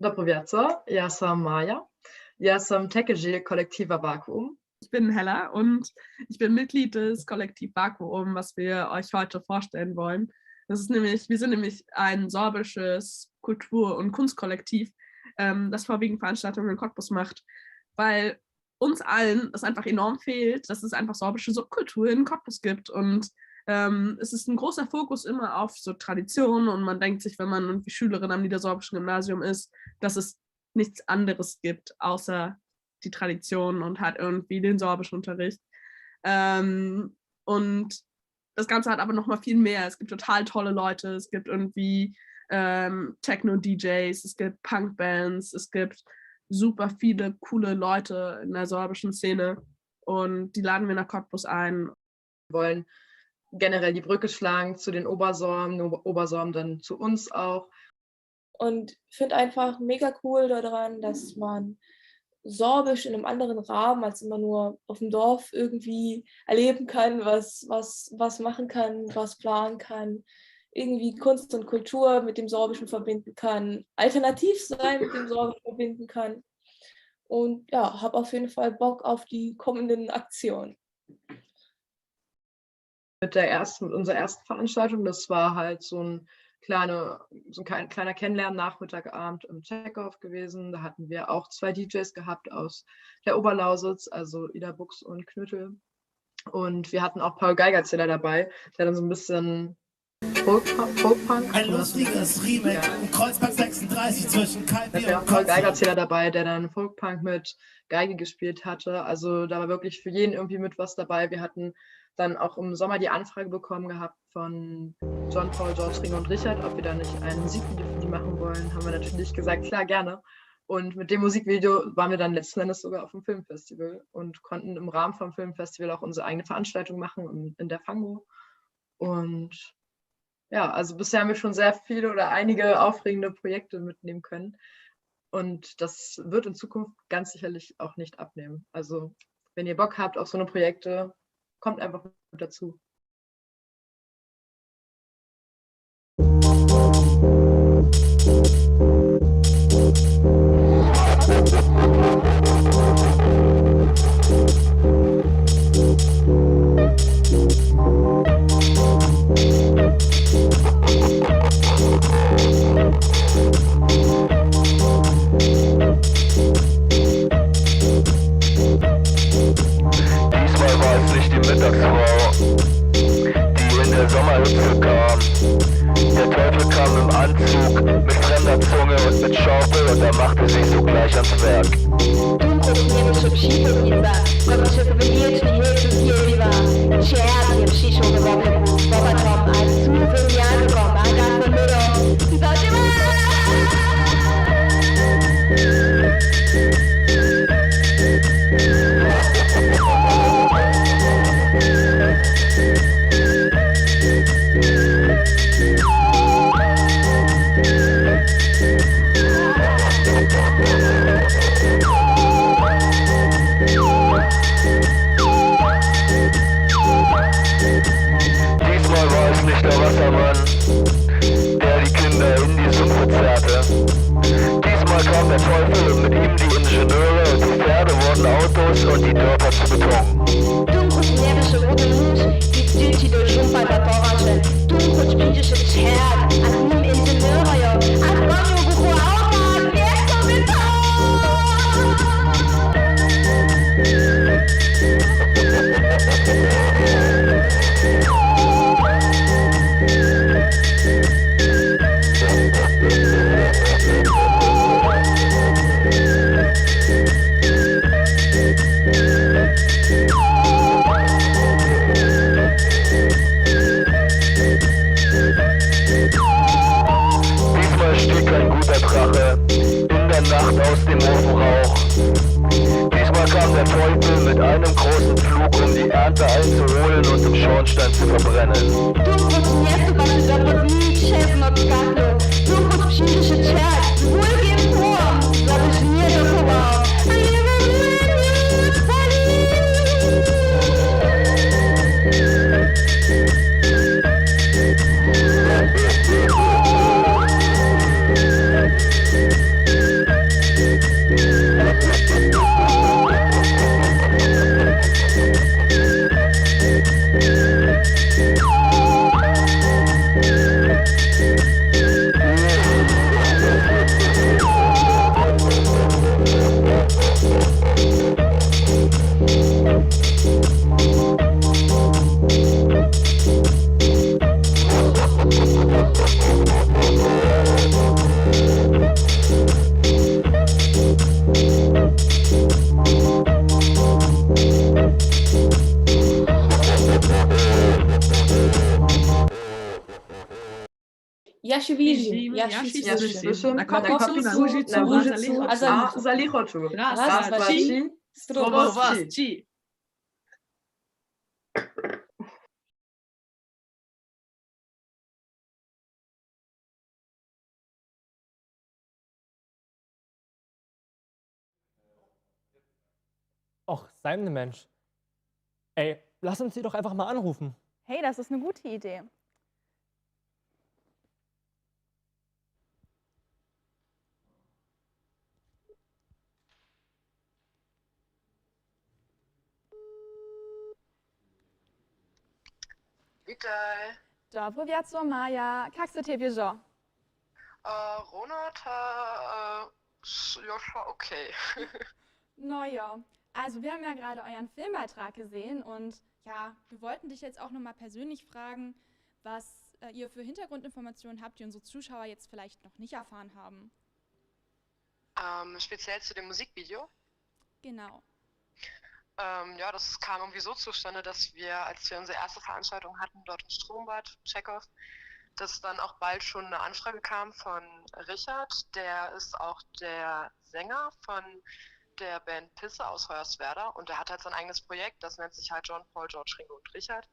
Dobre wieczór, ja sam Maja. Ja sam téż dzel Kollektiva Vakuum. Ich bin Hella und ich bin Mitglied des Kollektiv Vakuum, was wir euch heute vorstellen wollen. Das ist nämlich, wir sind nämlich ein sorbisches Kultur- und Kunstkollektiv, ähm, das vorwiegend Veranstaltungen in Cottbus macht, weil uns allen es einfach enorm fehlt, dass es einfach sorbische Subkultur in Cottbus gibt. Und, ähm, es ist ein großer Fokus immer auf so Tradition und man denkt sich, wenn man irgendwie Schülerin am Niedersorbischen Gymnasium ist, dass es nichts anderes gibt außer die Tradition und hat irgendwie den Sorbischunterricht. Ähm, und das Ganze hat aber noch mal viel mehr. Es gibt total tolle Leute. Es gibt irgendwie, ähm, Techno-D Js, es gibt Punkbands, es gibt super viele coole Leute in der sorbischen Szene. Und die laden wir nach Cottbus ein. Wir wollen generell die Brücke schlagen zu den Obersorben, Ober-, Obersorben dann zu uns auch. Und finde einfach mega cool daran, dass man Sorbisch in einem anderen Rahmen als immer nur auf dem Dorf irgendwie erleben kann, was, was, was machen kann, was planen kann, irgendwie Kunst und Kultur mit dem Sorbischen verbinden kann, alternativ sein mit dem Sorbischen verbinden kann. Und ja, hab auf jeden Fall Bock auf die kommenden Aktionen. Mit der ersten, mit unserer ersten Veranstaltung. Das war halt so ein kleine, so ein klein-, kleiner Kennenlernen-Nachmittagabend im Checkhoff gewesen. Da hatten wir auch zwei D Js gehabt aus der Oberlausitz, also Ida Buchs und Knüttel. Und wir hatten auch Paul Geigerzähler dabei, der dann so ein bisschen Folk-, Folkpunk. Ein lustiges Remake in Kreuzberg sechsunddreißig zwischen Kaltbier und Paul Geigerzähler dabei, der dann Folkpunk mit Geige gespielt hatte. Also da war wirklich für jeden irgendwie mit was dabei. Wir hatten dann auch im Sommer die Anfrage bekommen gehabt von John, Paul, George, Ringo und Richard, ob wir da nicht ein Musikvideo für die machen wollen. Haben wir natürlich gesagt, klar, gerne. Und mit dem Musikvideo waren wir dann letzten Endes sogar auf dem Filmfestival und konnten im Rahmen vom Filmfestival auch unsere eigene Veranstaltung machen in, in der Fango. Und ja, also bisher haben wir schon sehr viele oder einige aufregende Projekte mitnehmen können. Und das wird in Zukunft ganz sicherlich auch nicht abnehmen. Also, wenn ihr Bock habt auf so eine Projekte, kommt einfach mit dazu. Diesmal war es nicht die Mittagsfrau, die in der Sommerhitze kam. Der Teufel kam im Anzug, mit fremder Zunge und mit Schaufel, und er machte sich sogleich ans Werk. Dunkelknäbische Psychowiese, komische Privilegien, Hilfe, Silva. Czernie, Psycho, Woche, Woche, Tom, als Zuhörer, ja, gekommen, Alter, von Müller. Sag immer. Diesmal war es nicht der Wassermann, der die Kinder in die Sümpfe zerrte. Diesmal kam der Teufel und mit ihm die Ingenieure und die Pferde wurden Autos und die Dörfer zu Beton. Dunkelknäbische Rote Musch, die Tüte der Schumper der Torasche. Dunkelknäbische Pferd, als nun Ingenieure, als Konjunktur, Autos, jetzt kommt Aus dem Ofenrauch. Diesmal kam der Teufel mit einem großen Flug, um die Ernte einzuholen und im Schornstein zu verbrennen. Dom chód nie je zobaczë dobré dni, czerwno szkatlo. Dom chód przińdze sã czert z wiôlgim płom, żebë sã nie dochował. Jô sã widżim, jô sã słëszã. Na kòncu, na wùżëcu, na wùżëcu, a za lichotą. Rôz, dwa, trzi. Zdrowò. Och, sei 'n Mensch. Ey, lass uns sie doch einfach mal anrufen. Hey, das ist eine gute Idee. Witaj. Dobri wieczór, Maja. Jak sã tebie żo? E, Ronald, e, e, s-, jo, schon okay. Na ja, also wir haben ja gerade euren Filmbeitrag gesehen und ja, wir wollten dich jetzt auch nochmal persönlich fragen, was, äh, ihr für Hintergrundinformationen habt, die unsere Zuschauer jetzt vielleicht noch nicht erfahren haben. Ähm, speziell zu dem Musikvideo? Genau. Ähm, ja, das kam irgendwie so zustande, dass wir, als wir unsere erste Veranstaltung hatten, dort im Schrombad, Checkhoff, dass dann auch bald schon eine Anfrage kam von Richard. Der ist auch der Sänger von der Band Pisse aus Hoyerswerda und der hat halt sein eigenes Projekt, das nennt sich halt John, Paul, George, Ringo und Richard.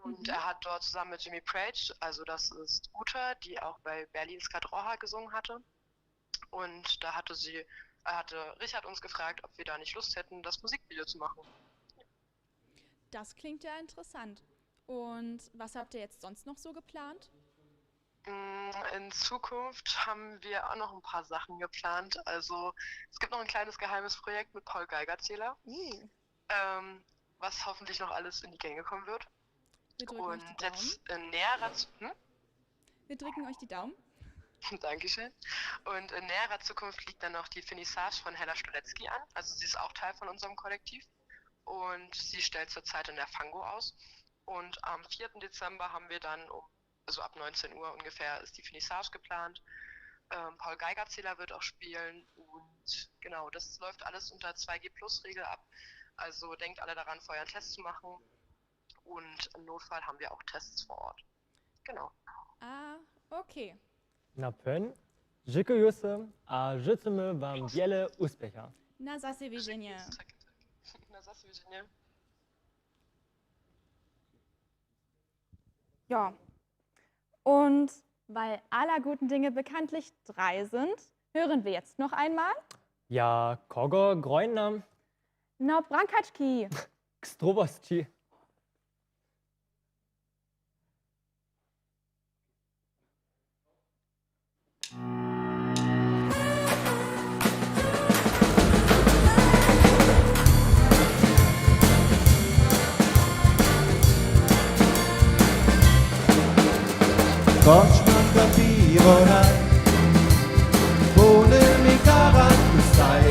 Und er hat dort zusammen mit Jimmy Page, also das ist Uta, die auch bei Berlin Ska Droha gesungen hatte, und da hatte sie, hatte Richard uns gefragt, ob wir da nicht Lust hätten, das Musikvideo zu machen. Das klingt ja interessant. Und was habt ihr jetzt sonst noch so geplant? Mm, in Zukunft haben wir auch noch ein paar Sachen geplant. Also, es gibt noch ein kleines geheimes Projekt mit Paul Geigerzähler. Uh. Ähm, was hoffentlich noch alles in die Gänge kommen wird. Wir drücken euch die Daumen. Und jetzt in näherer Zu-, hm? Wir drücken euch die Daumen. Dankeschön. Und in näherer Zukunft liegt dann noch die Finissage von Hella Stulecki an. Also sie ist auch Teil von unserem Kollektiv. Und sie stellt zurzeit in der Fango aus. Und am vierten Dezember haben wir dann um, also ab neunzehn Uhr ungefähr ist die Finissage geplant. Ähm, Paul Geigerzähler wird auch spielen. Und genau, das läuft alles unter zwei G Plus Regel ab. Also denkt alle daran, vorher einen Test zu machen. Und im Notfall haben wir auch Tests vor Ort. Genau. A, okay. Na pón, dźěkujã so a žëjemy wam wiele ùspěcha. Na zase widźenje. Na zase widźenje. Ja. Und weil aller guten Dinge bekanntlich drei sind, hören wir jetzt noch einmal. Ja, kogo grojna? Na, brankački. K zdrowosći. Korčma, kafe, woda, bóle mi karát, saj.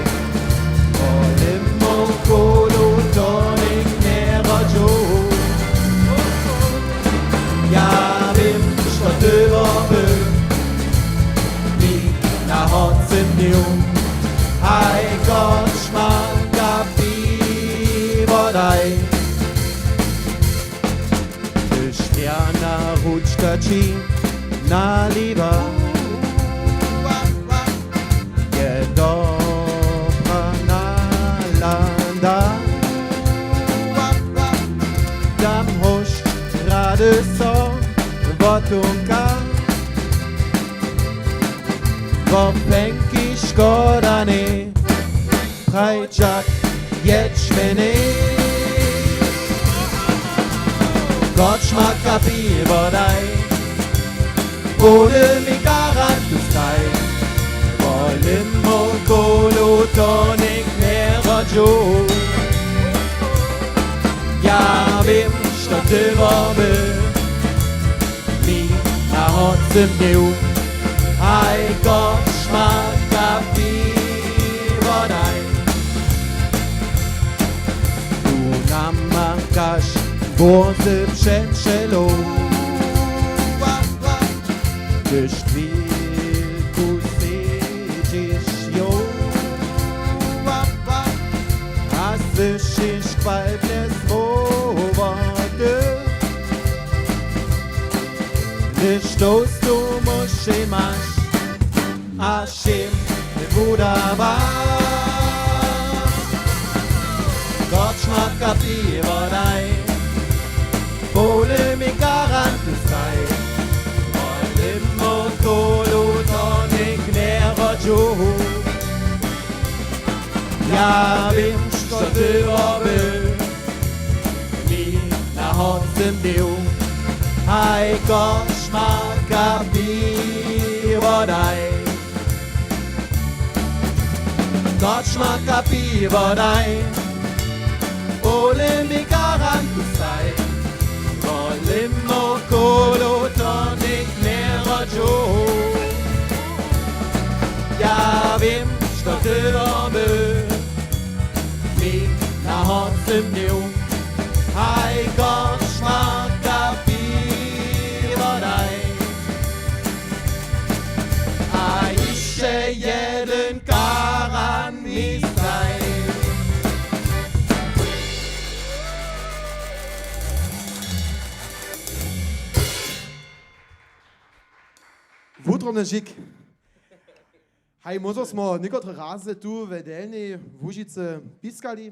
Olemo, kolo, to nich nie radźą. Ja wiém, że to robi mi na chãcy mił. Haj, korčma, kafe, woda. Gdyż mia na ruczka ci naliwa, je do Jónka, wopfenki szkoda nie, prajčak ječmeny. Kočmarka piwo daj, polemika rantu staj, wolimo kolo to nick nie rodźo. Ja wiém, što ty robił, mi na hocy mił, haj Kočmarka piwo daj. Tu namakaš wozy před šelą, gdyż chwilku sedźiš jo, a słysziš chwalbne słowa ty. Gdyż to tu musi masz, a šim wudawa. Kočmarka piwo daj, polemika rantu staj, wolimo kolo to nick nie rodźo. Ja wiém, što ty robił, mi na hocy mił, haj Kočmarka piwo daj. Kočmarka piwo daj, polemika rantu staj, wolimo kolo to nick nie rodźo. Ja wiém, što ty robił, mi na hocy mił, haj Kočmarka piwo daj. A ješće jeden karan mi staj. Wutrobny žik. Haj, móžno smo někotre razy tu w Delnjej Łužicy piskali.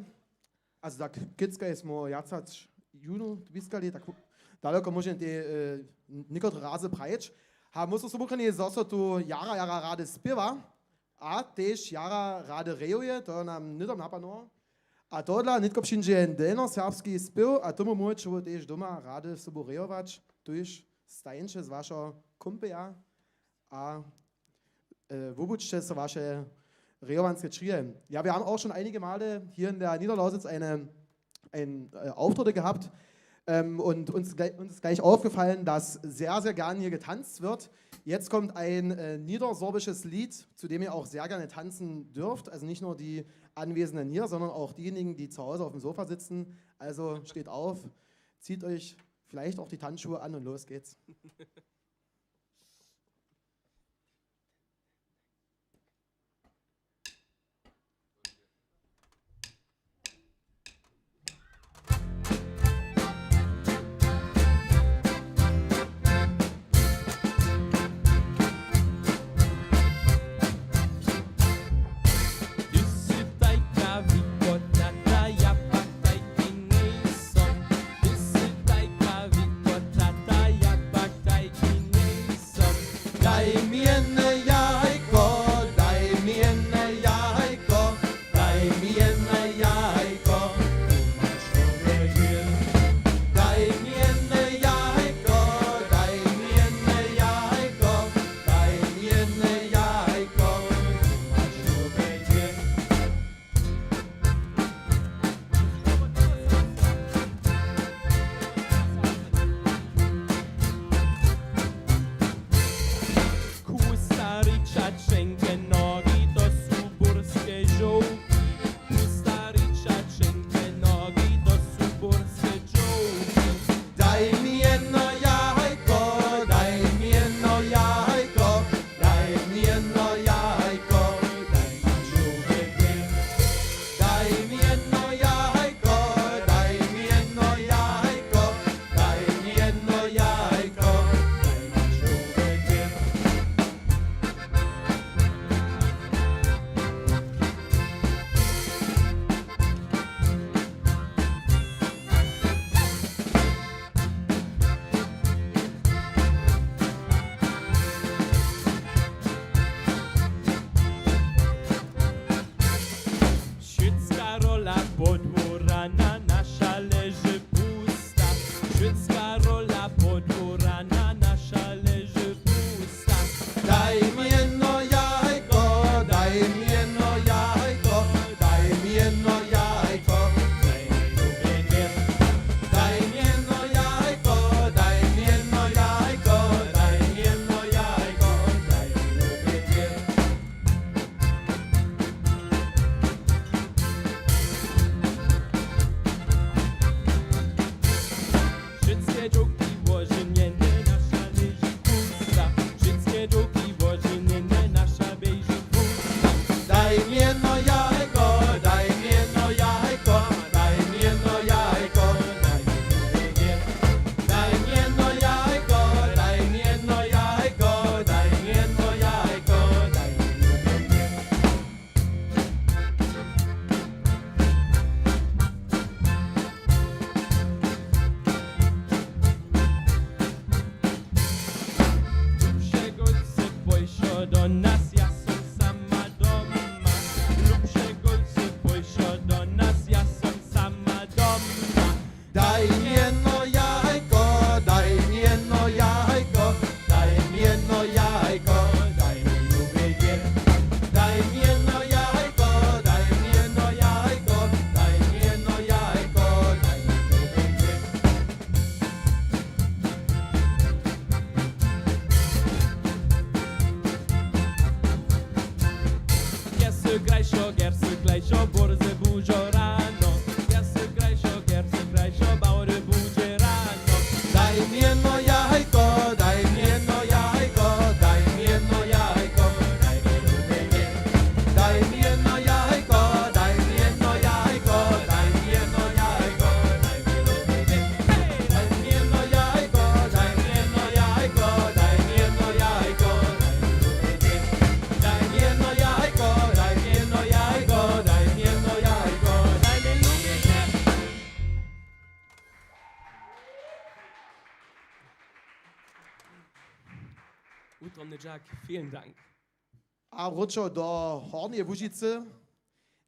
A tak, kecka jesmo jacač jónu piskali, tak daloko móžno te, e, někotre razy prajeć. A móžno so wukrajnje, zo so tu jara, jara rady spěwa. A tež jara rady rejuje, to nam hnydom napadło. A tohodla nětko přińdźe delnjoserbski spěw a tomu móžeće tež doma rady sobu rejować, tuž stańće z wašeho kumpeja a, e, wubudźće so waše rejowanske črije. Ja, wir haben auch schon einige Male hier in der Niederlausitz eine, ein, äh, Auftritte gehabt. Ähm, und uns, gle- uns ist gleich aufgefallen, dass sehr, sehr gern hier getanzt wird. Jetzt kommt ein, äh, niedersorbisches Lied, zu dem ihr auch sehr gerne tanzen dürft. Also nicht nur die Anwesenden hier, sondern auch diejenigen, die zu Hause auf dem Sofa sitzen. Also steht auf, zieht euch vielleicht auch die Tanzschuhe an und los geht's. Do nas, ja som sama doma. Lubše górce, pójszo do nas, ja som sama doma. Daj mie no jajko, daj mie no jajko, daj mie no jajko, daj mie lubé dźe. Daj mie no jajko, daj mie no jajko, daj mie no jajko, daj mie lubé dźe. Gerse, krajszo, gerse, krajszo, bórze budżo rano. Gerse, krajszo, gerse, krajszo, bórze budżo rano. Daj mie no jajko, daj mie no jajko, daj mie no jajko, daj mie lubé dźe. Daj mie no jajko, daj mie no jajko, daj mie no jajko, daj mie lubé dźe. Daj mie no jajko, daj mie no jajko, daj mie no jajko, daj mie lubé dźe. Daj mie no jajko, daj mie no jajko, daj mie no jajko, daj mie lubé dźe. Utromny Jack, vielen Dank. A wróćo do Hornjeje Łužicy,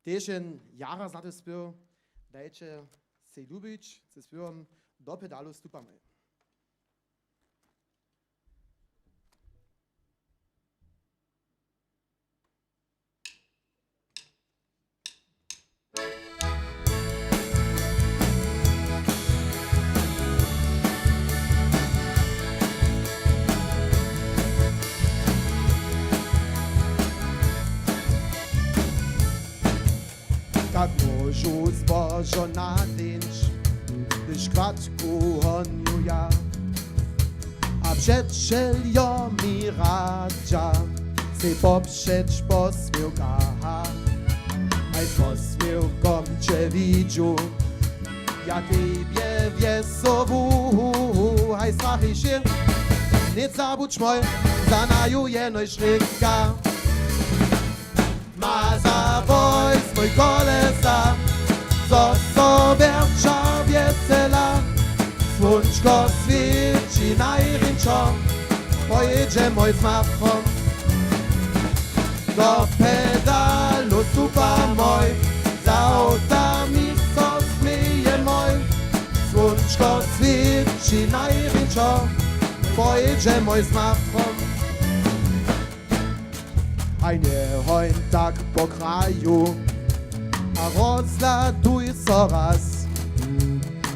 tež jen jara znaty spěw, Dajće sej lubić, ze spěwom Do pedalu stupamy. Tak móžu zbožo na dynč, hdyž kładku honju ja. A přećeljo mi radźa, sej popřeć posměłka. Haj, z posměłkom će widźu, ja tebje wjesołu. Haj, strach hišće, nic zabudź moj, za naju jenož rěka. Ma zawoj z moj kolesa, zo so wjerća wjesela. Słónčko swěći najrynšo, pojědźemoj z machom. Do pedalu stupamoj, z awtami so smějemoj. Słónčko swěći najrynšo, pojědźemoj z machom. Haj, njehoń tak po kraju a rozhladuj so raz.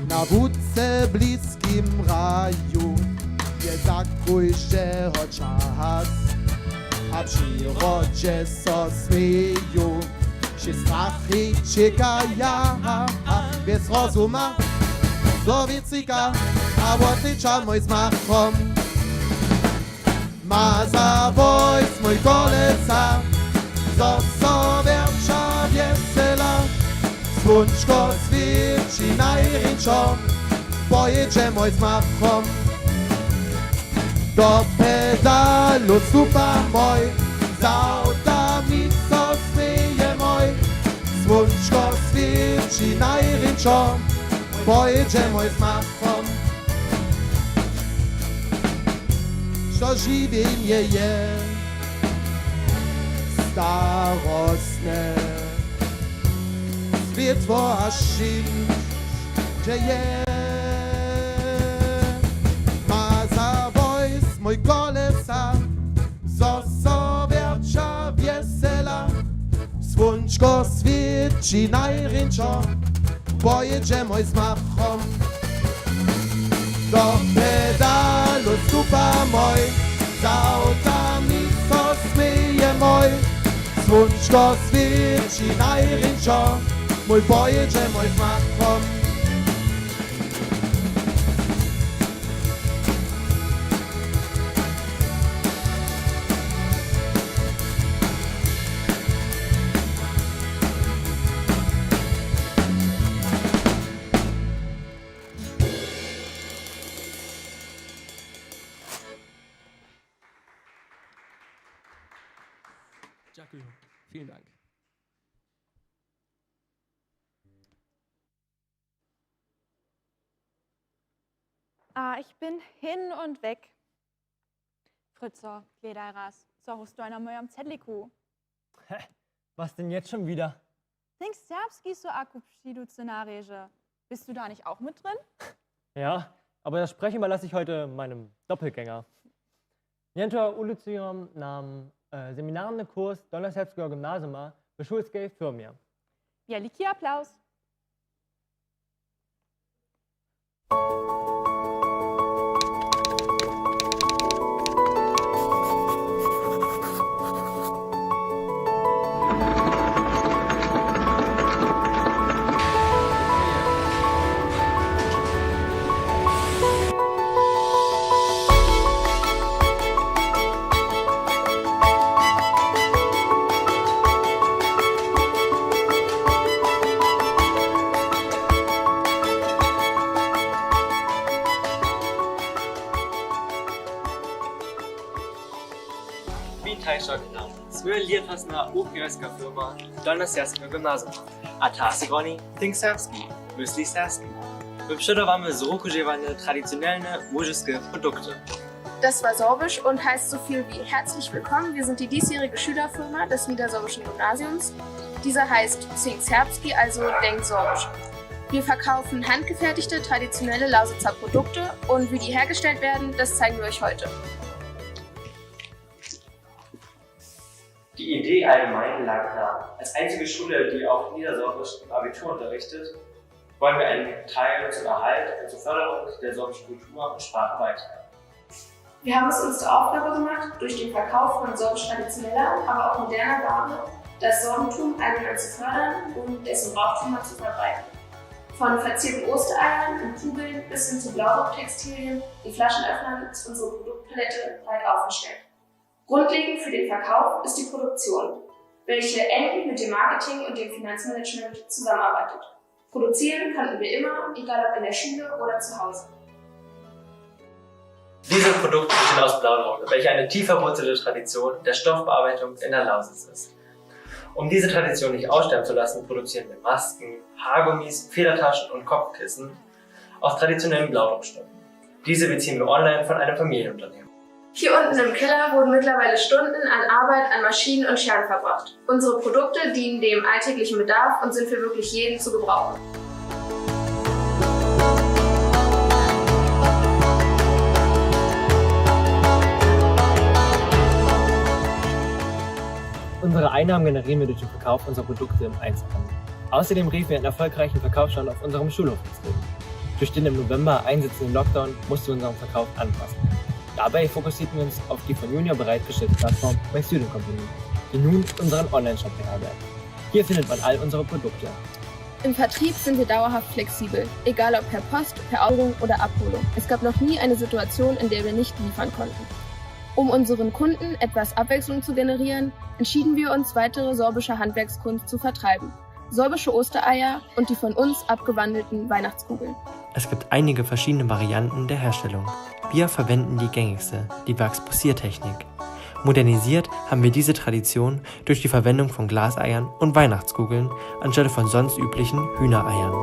Na wódce w blizkim raju je za kóždeho čas. A w přirodźe so směju, wšě strachy ćekaja. Bjez rozuma, do wětrika a wotečamoj z machom. Ma zawoj z moj kolesa, zo so wjerća wjesela. Słónčko swěći najrynšo, pojědźemoj z machom. Do pedalu stupamoj, z awtami so smějemoj. Słónčko swěći najrynšo, pojědźemoj z machom. Što žiwjenje je starostne, swětło a šim, dźe je. Ma zawoj z moj kolesa, zo so wjerća wjesela. Słónčko swěći najrynšo, pojědźemoj z machom. Do pedalu stupamoj, z awtami so smějemoj. Słónčko swěći najrynšo, mój, pojědźemoj z machom. Dziękuję. Vielen Dank. Ah, ich bin hin und weg. Fritzo, gledaj raz, co hos do na mojim cedliku? Hä, was denn jetzt schon wieder? Think Serbski so a ku přidu scenarije. Bist du da nicht auch mit drin? Ja, aber das Sprechen überlasse ich heute meinem Doppelgänger. Niento ulucujom na, e, seminarny kurs Dolnoserbskega gimnaziuma w šulskej firmie. Wielki aplauz. Witajcie na smiłej lětowasny łučbnoj firma Dolnoserbskega gimnaziuma. A ta stronie Think Serbski, myśl serbski. My przedôwamy z ruku użiwóné tradicjonalné łužiske produkty. Das war Sorbisch und heißt so viel wie herzlich willkommen. Wir sind die diesjährige Schülerfirma des Niedersorbischen Gymnasiums. Diese heißt Think Serbski, also denk Sorbisch. Wir verkaufen handgefertigte, traditionelle Lausitzer Produkte und wie die hergestellt werden, das zeigen wir euch heute. Die Idee allgemein lag nahe. Als einzige Schule, die auf Niedersorbisch im Abitur unterrichtet, wollen wir einen Teil zum Erhalt und zur Förderung der sorbischen Kultur und Sprache beitragen. Wir haben es uns zur Aufgabe gemacht, durch den Verkauf von sorbisch traditioneller, aber auch moderner Ware das Sorbentum allgemein zu fördern und dessen Brauchtümer zu verbreiten. Von verzierten Ostereiern und Kugeln bis hin zu Blaurock-Textilien, die Flaschenöffner ist unsere Produktpalette breit aufgestellt. Grundlegend für den Verkauf ist die Produktion, welche eng mit dem Marketing und dem Finanzmanagement zusammenarbeitet. Produzieren könnten wir immer, egal ob in der Schule oder zu Hause. Diese Produkte bestehen aus Blaudroge, welche eine tief verwurzelte Tradition der Stoffbearbeitung in der Lausitz ist. Um diese Tradition nicht aussterben zu lassen, produzieren wir Masken, Haargummis, Federtaschen und Kopfkissen aus traditionellen Blaudruckstoffen. Diese beziehen wir online von einem Familienunternehmen. Hier unten im Keller wurden mittlerweile Stunden an Arbeit an Maschinen und Scheren verbracht. Unsere Produkte dienen dem alltäglichen Bedarf und sind für wirklich jeden zu gebrauchen. Unsere Einnahmen generieren wir durch den Verkauf unserer Produkte im Einzelhandel. Außerdem riefen wir einen erfolgreichen Verkaufsstand auf unserem Schulhof ins Leben. Durch den im November einsetzenden Lockdown mussten wir unseren Verkauf anpassen. Dabei fokussierten wir uns auf die von Junior bereitgestellte Plattform My Student Company, die nun unseren Online-Shop beherbergt. Hier findet man all unsere Produkte. Im Vertrieb sind wir dauerhaft flexibel, egal ob per Post, per Auslieferung oder Abholung. Es gab noch nie eine Situation, in der wir nicht liefern konnten. Um unseren Kunden etwas Abwechslung zu generieren, entschieden wir uns, weitere sorbische Handwerkskunst zu vertreiben. Sorbische Ostereier und die von uns abgewandelten Weihnachtskugeln. Es gibt einige verschiedene Varianten der Herstellung. Wir verwenden die gängigste, die Wachsbossiertechnik. Modernisiert haben wir diese Tradition durch die Verwendung von Glaseiern und Weihnachtskugeln anstelle von sonst üblichen Hühnereiern.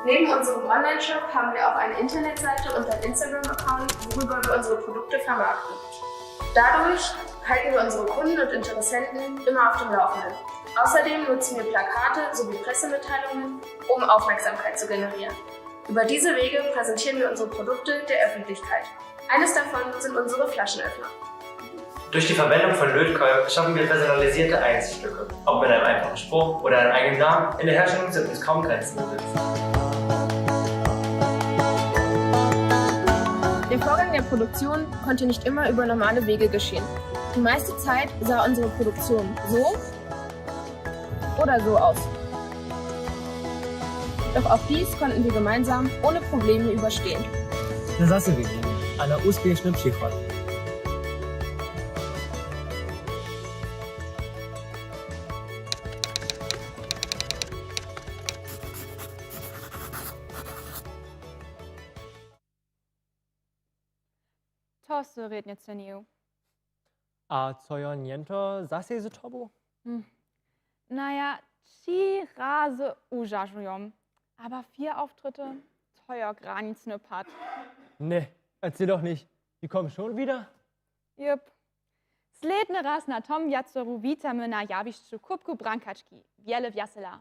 Neben unserem Online-Shop haben wir auch eine Internetseite und einen Instagram-Account, worüber wir unsere Produkte vermarkten. Dadurch halten wir unsere Kunden und Interessenten immer auf dem Laufenden. Außerdem nutzen wir Plakate sowie Pressemitteilungen, um Aufmerksamkeit zu generieren. Über diese Wege präsentieren wir unsere Produkte der Öffentlichkeit. Eines davon sind unsere Flaschenöffner. Durch die Verwendung von Lötkolben schaffen wir personalisierte Einzelstücke. Ob mit einem einfachen Spruch oder einem eigenen Namen, in der Herstellung sind uns kaum Grenzen gesetzt. Der Vorgang der Produktion konnte nicht immer über normale Wege geschehen. Die meiste Zeit sah unsere Produktion so oder so aus. Doch auch dies konnten wir gemeinsam ohne Probleme überstehen. Na zase vidimo. A na uspješno přichod. To sy rědnje cenił. A co jo njento zase z tobu? Hm. Naja, tři razy užažujom. Abo fier Auftritte, to je granicny Pad. Nee, erzähl doch nicht. Die kommen schon wieder? Jup. Sledny raz na tom wjacoru witamy na jawišću Kupku Brankački, wiele wjasela.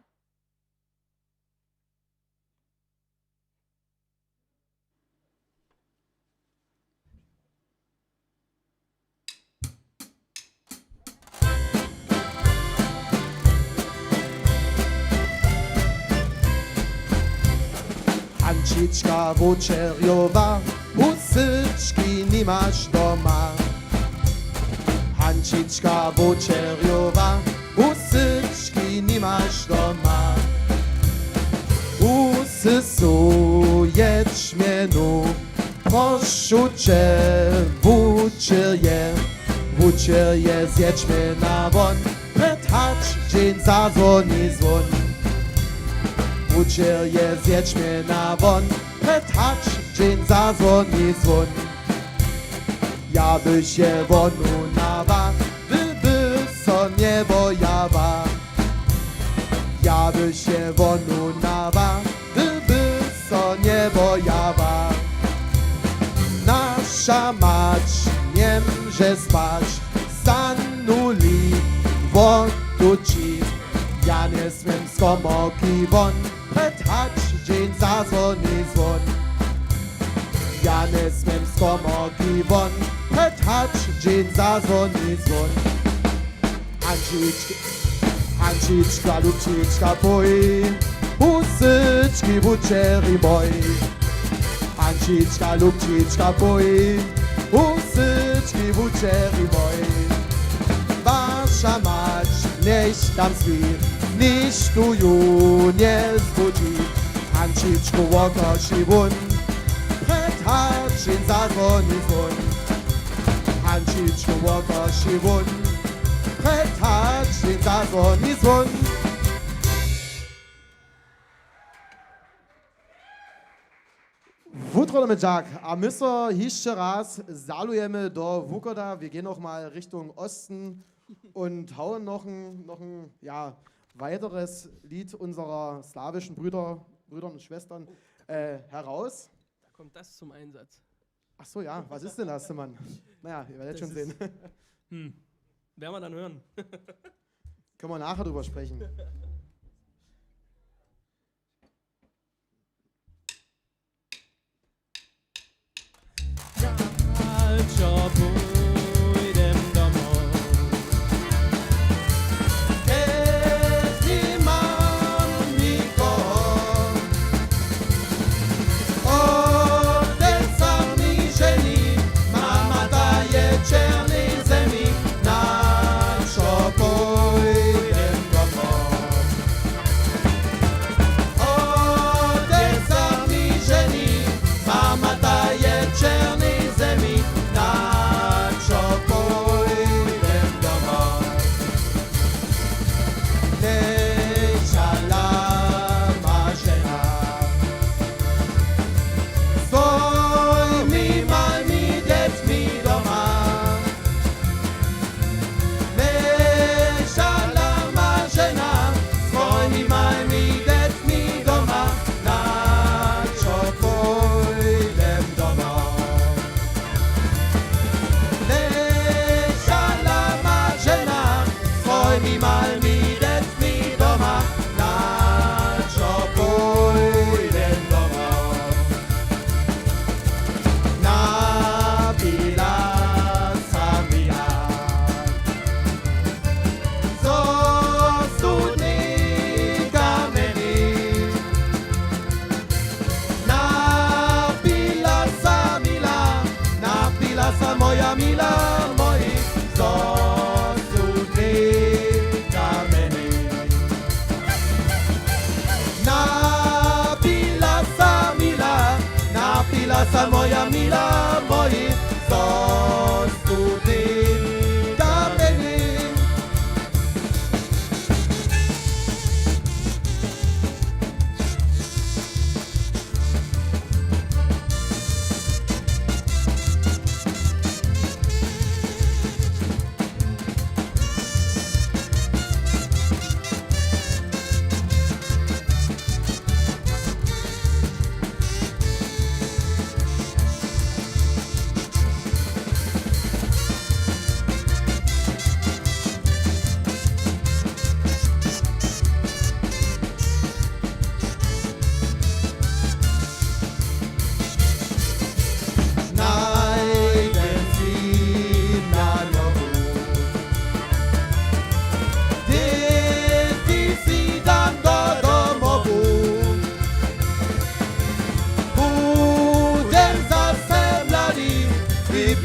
Hańčička wočerjowa, husyczki nimasz doma. Hańčička wočerjowa, husyczki nimasz doma. Husy są ječmienu, proszã cie, wučerje, wučerje z ječmiena won, pred hač dzeń zazwoni zwón. Wučerje z ječmiena won, pred hač dzeń zazwoni zwón. Ja bych je wonunała, by, by so nie bojała. Ja bych je wonunała, by, by so nie bojała. Nasza mać nie mże spać, zanuli woduci. Ja nie smiem z komorki won, pred hač dzeń zazwoni zwón. Ja nie smiem z komorki won, pred hač dzeń zazwoni zwón. Hańčička, Hańčička, lubčička, poj, husyczki wučerjij moj. Hańčička, lubčička, poj, husyczki wučerjij moj. Wasza mać niech tam spi, nicht tu ju nie zbudzi. Hańčičku, wokoši wón, pred hač dzeń zazwoni zwón. Hańčičku, wokoši wón, pred hač dzeń zazwoni zwón. Wutro, Domy Džak, a my so hišće raz zalujemy do Wuchoda, wir gehen noch mal Richtung Osten und hauen noch ein, noch ein, ja, weiteres Lied unserer slawischen Brüder, Brüder und Schwestern, äh, heraus. Da kommt das zum Einsatz. Ach so, ja, was ist denn das, Mann? Naja, ihr werdet schon sehen. Hm. Werden wir dann hören. Können wir nachher drüber sprechen.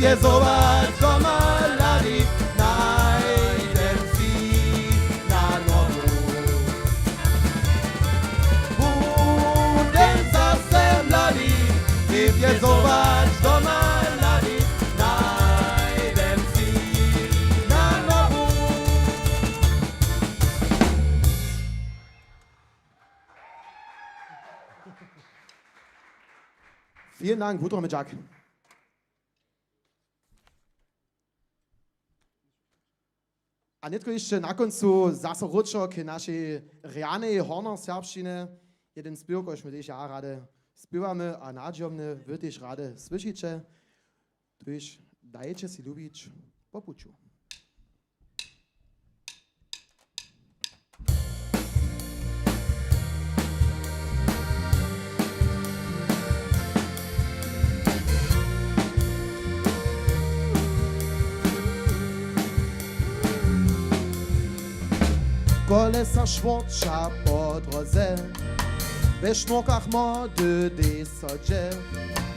Pězować doma lady, najdem si na nowu. Budem zase młody, i pězować doma lady, najdem si na nowu. Vielen Dank, Wouter Midjak. A nětko hišće na kóncu zaso krótko k našej rjanej hornjoserbšćinje. Jeden spěw, kóždy tež ja rady spěwamy a nadźijomny, wy tež rady słyšiće. Tuž dajće si lubić po puću. Kole so szwórča po dróze, we šnórkach młody dej so dźe,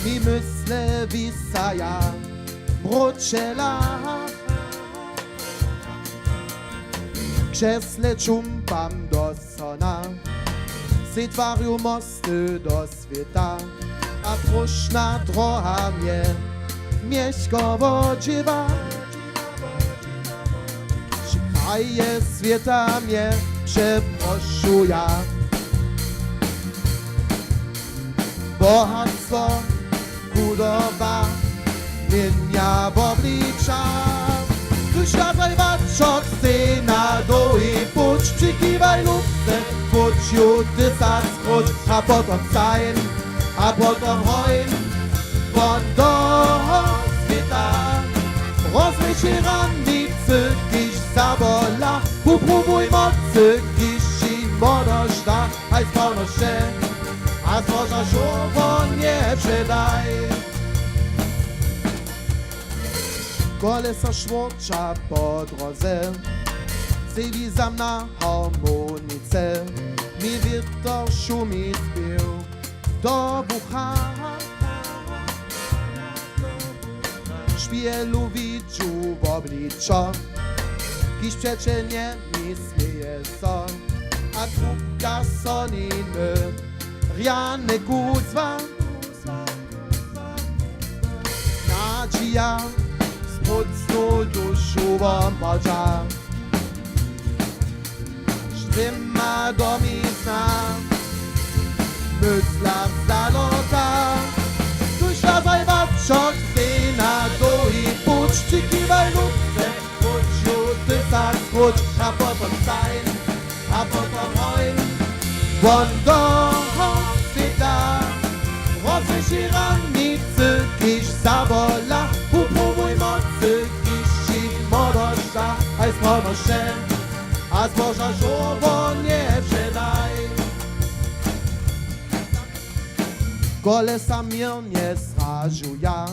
mi mysle wisaja mróčela. Krzesle čumpam do sona, sej twarju mosty do swěta, a próżna droha mje mjechko wodźěwa. Wši kraje swěta mje přeprošuja. Bohatstwo, chudoba, měnja wobliča. Tuž ja zajwačok sej na dołhi puć, přikiwaj lubce, puć ju tysac króć, a potom stajn, a potom hojn, won do swěta. Rozrěši ranicy, kiž zawola, popróbuj mocy, kiž ći młodość da, haj z wolnosće, a zboža žowo nje předaj. Kole so šwórča po dróze, sej wizam na harmonice, mi wětr šumi spěw do wucha. Špělu widźu wobličo, kiž přećelnje mi směje so, a trubka soniny rjane kuzła. Nadźija z prócnu dušu womłodźa. Štrima do mizna, mysla zalota. Tuž ja zajwačok sej na dołhi puć, přikiwaj lubce, puć ju tysac króć, a potom stajn, a potom hojn, won do swěta. Rozrěši ranicy, kiž zawola, popróbuj mocy, kiž ći młodość da, haj z wolnosće, a zboža žowo nje předaj. Kole so měrnje sražuja,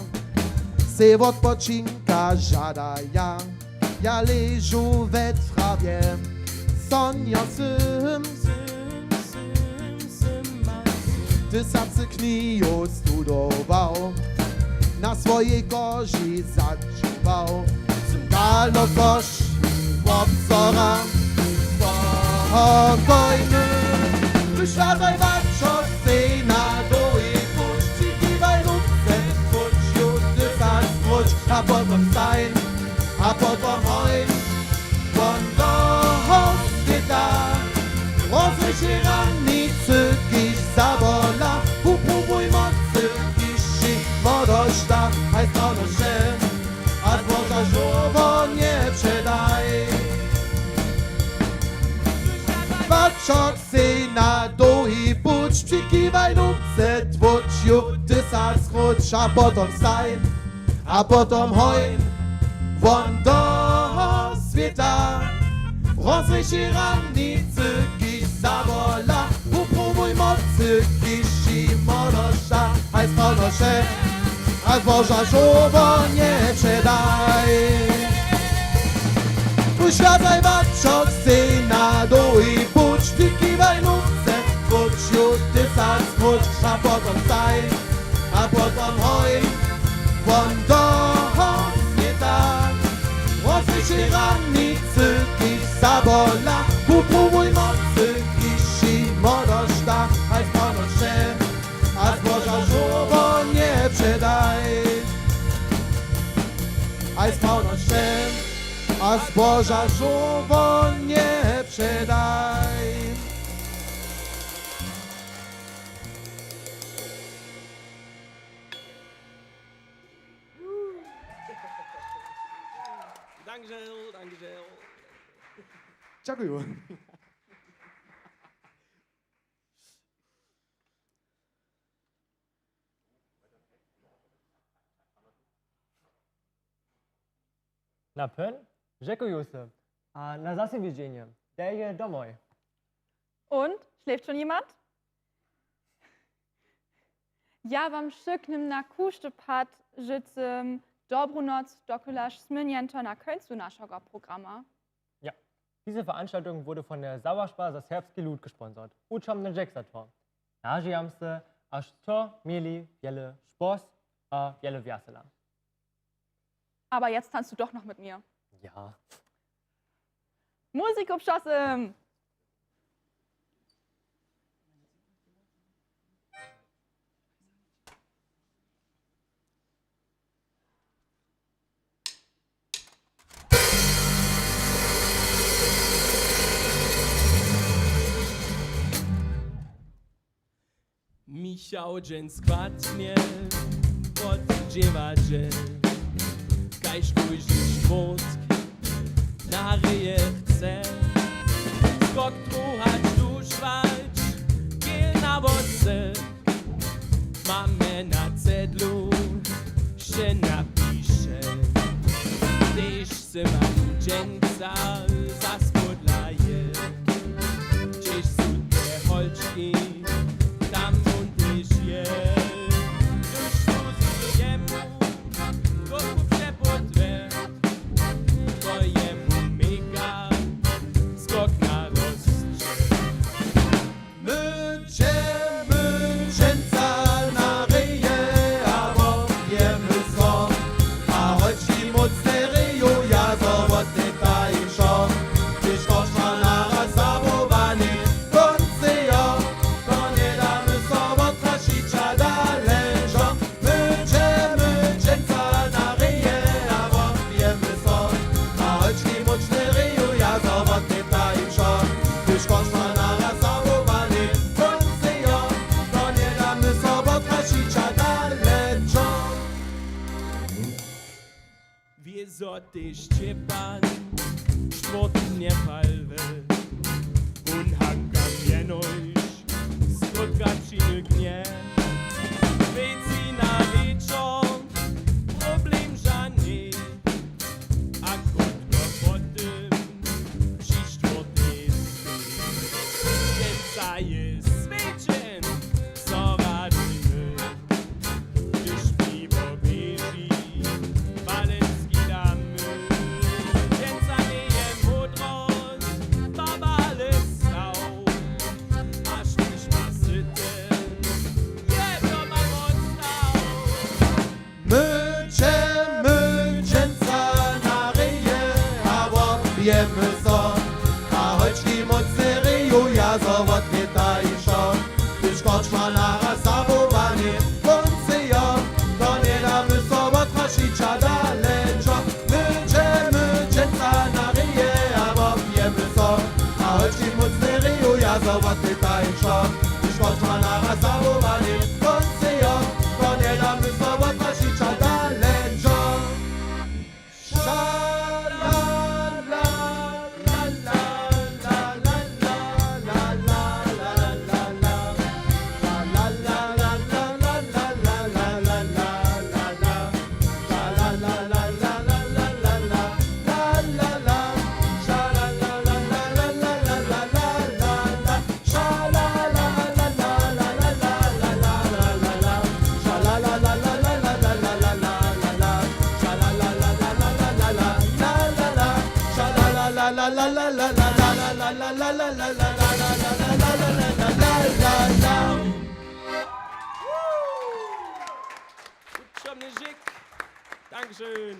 sej wotpočinka žadaja, ja ležu we trawje, sonjo sym. Tysacy knihow studował, na swojej koži zadźuwał. Sym dal do koš wobzora spokojny. Wysiadaj, walczo, sej na dół i puść, kiwaj lubce, puść ju tysac króć, a potom stajn, a potom hojn. Won do hospita, rozrěši ranicy, kiž zawola, popróbuj mocy, kiž ći młodość da, haj z wolnosće, a zboža žowo nje předaj. Patrzok sej na dół i puść, přikiwaj lubce, puść ju tysac króć, a potom stajn, a potom hojn. Won do hospita, rozrěši ranicy, kiž zawola, popróbuj mocy, kiž ći młodość da, haj z wolnosće, a zboža žowo nje předaj. Wysiadaj, walczo, sej na dół i puść, přikiwaj lubce, puść ju tysac króć, a potom stajn, a potom hojn. Won do A zboža žowo nje předaj. Dankeschön, dankeschön. Djakuju. Na pyn, djakuju so. A na zase widźenje. Dejże domoj. Und, schläft schon jemand? Ja wam wszytnym na kóżdy pad życzę dobrą noc, dokelž smy njeto na kóńcu našega programa. Ja. Diese Veranstaltung wurde von der Sauerspar za serbski lud gesponsert. Uczam na Jacksonton. Nažijam se, aż to mieli wiele szpos a wiele wiasela. Aber jetzt tanzt du doch noch mit mir. Ja. Musik obschossen! Michał dźensa kwadnie pod dźěwadźe, kaž kóżdy štwórtk na reje chce. Skok truhać, duszłać, kiel na wosy. Mamy na cedlu, że napisze. Tež se mam dźensa zaspódlaje, hdźež su te holčki, tam wón tež je. Hdyž su z jemu, to kupcie pod dwer, to jemu mega skok na rozstrzel. My dźemy dźensa na reje a wopijemy so, a holčki móc nje reju, ja so wotnjetajim wšo. Hdyž korčma naraz zawołani, kónc je jo, to nje damy so wotrašić a dale wšo. My dźemy dźensa na reje a wopijemy so, a holčki móc nje reju, ja so wotnjetajim wšo. Hdyž korčma naraz zawołani, kónc je jo, to nje damy so wotrašić a dale wšo. Wě zo tež Šćěpan, štwórtk nje palwy, wón haka mjenujš, skrótka přinyknje. Wěci na wječor, problem žadny, a krótko po tym, při štwórtej, dźensa je swědźeń, so radujmy. Hdyž piwo běži, walenski damy. Dźensa njeje módrost, farba, le staw. A štyž ma syten, je doma wotstaw. My dźemy dźensa na reje a wopijemy so, a holčki móc nje reju, ja so wotnjetajim wšo. Hdyž korčma naraz zawołani, kónc je jo, to nje damy so wotrašić a dale wšo. My dźemy dźensa na reje a wopijemy so, a holčki móc nje reju, ja so wotnjetajim wšo. Hdyž korčma naraz zawołani, kónc je jo, to nje damy so wotrašić a dale wšo. Dankeschön.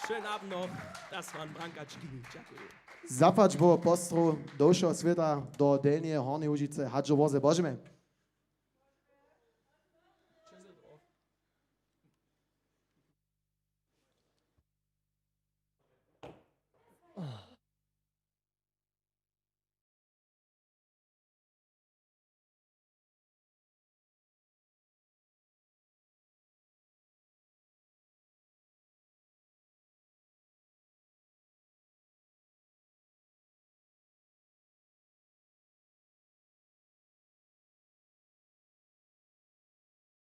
Schönen Abend noch. Das waren Brankački. Djakuju. Zapłać Bóg pozdrow do wšeho swěta, do Delnjeje, Hornjeje Łužice, Hadźoworze, Božimy.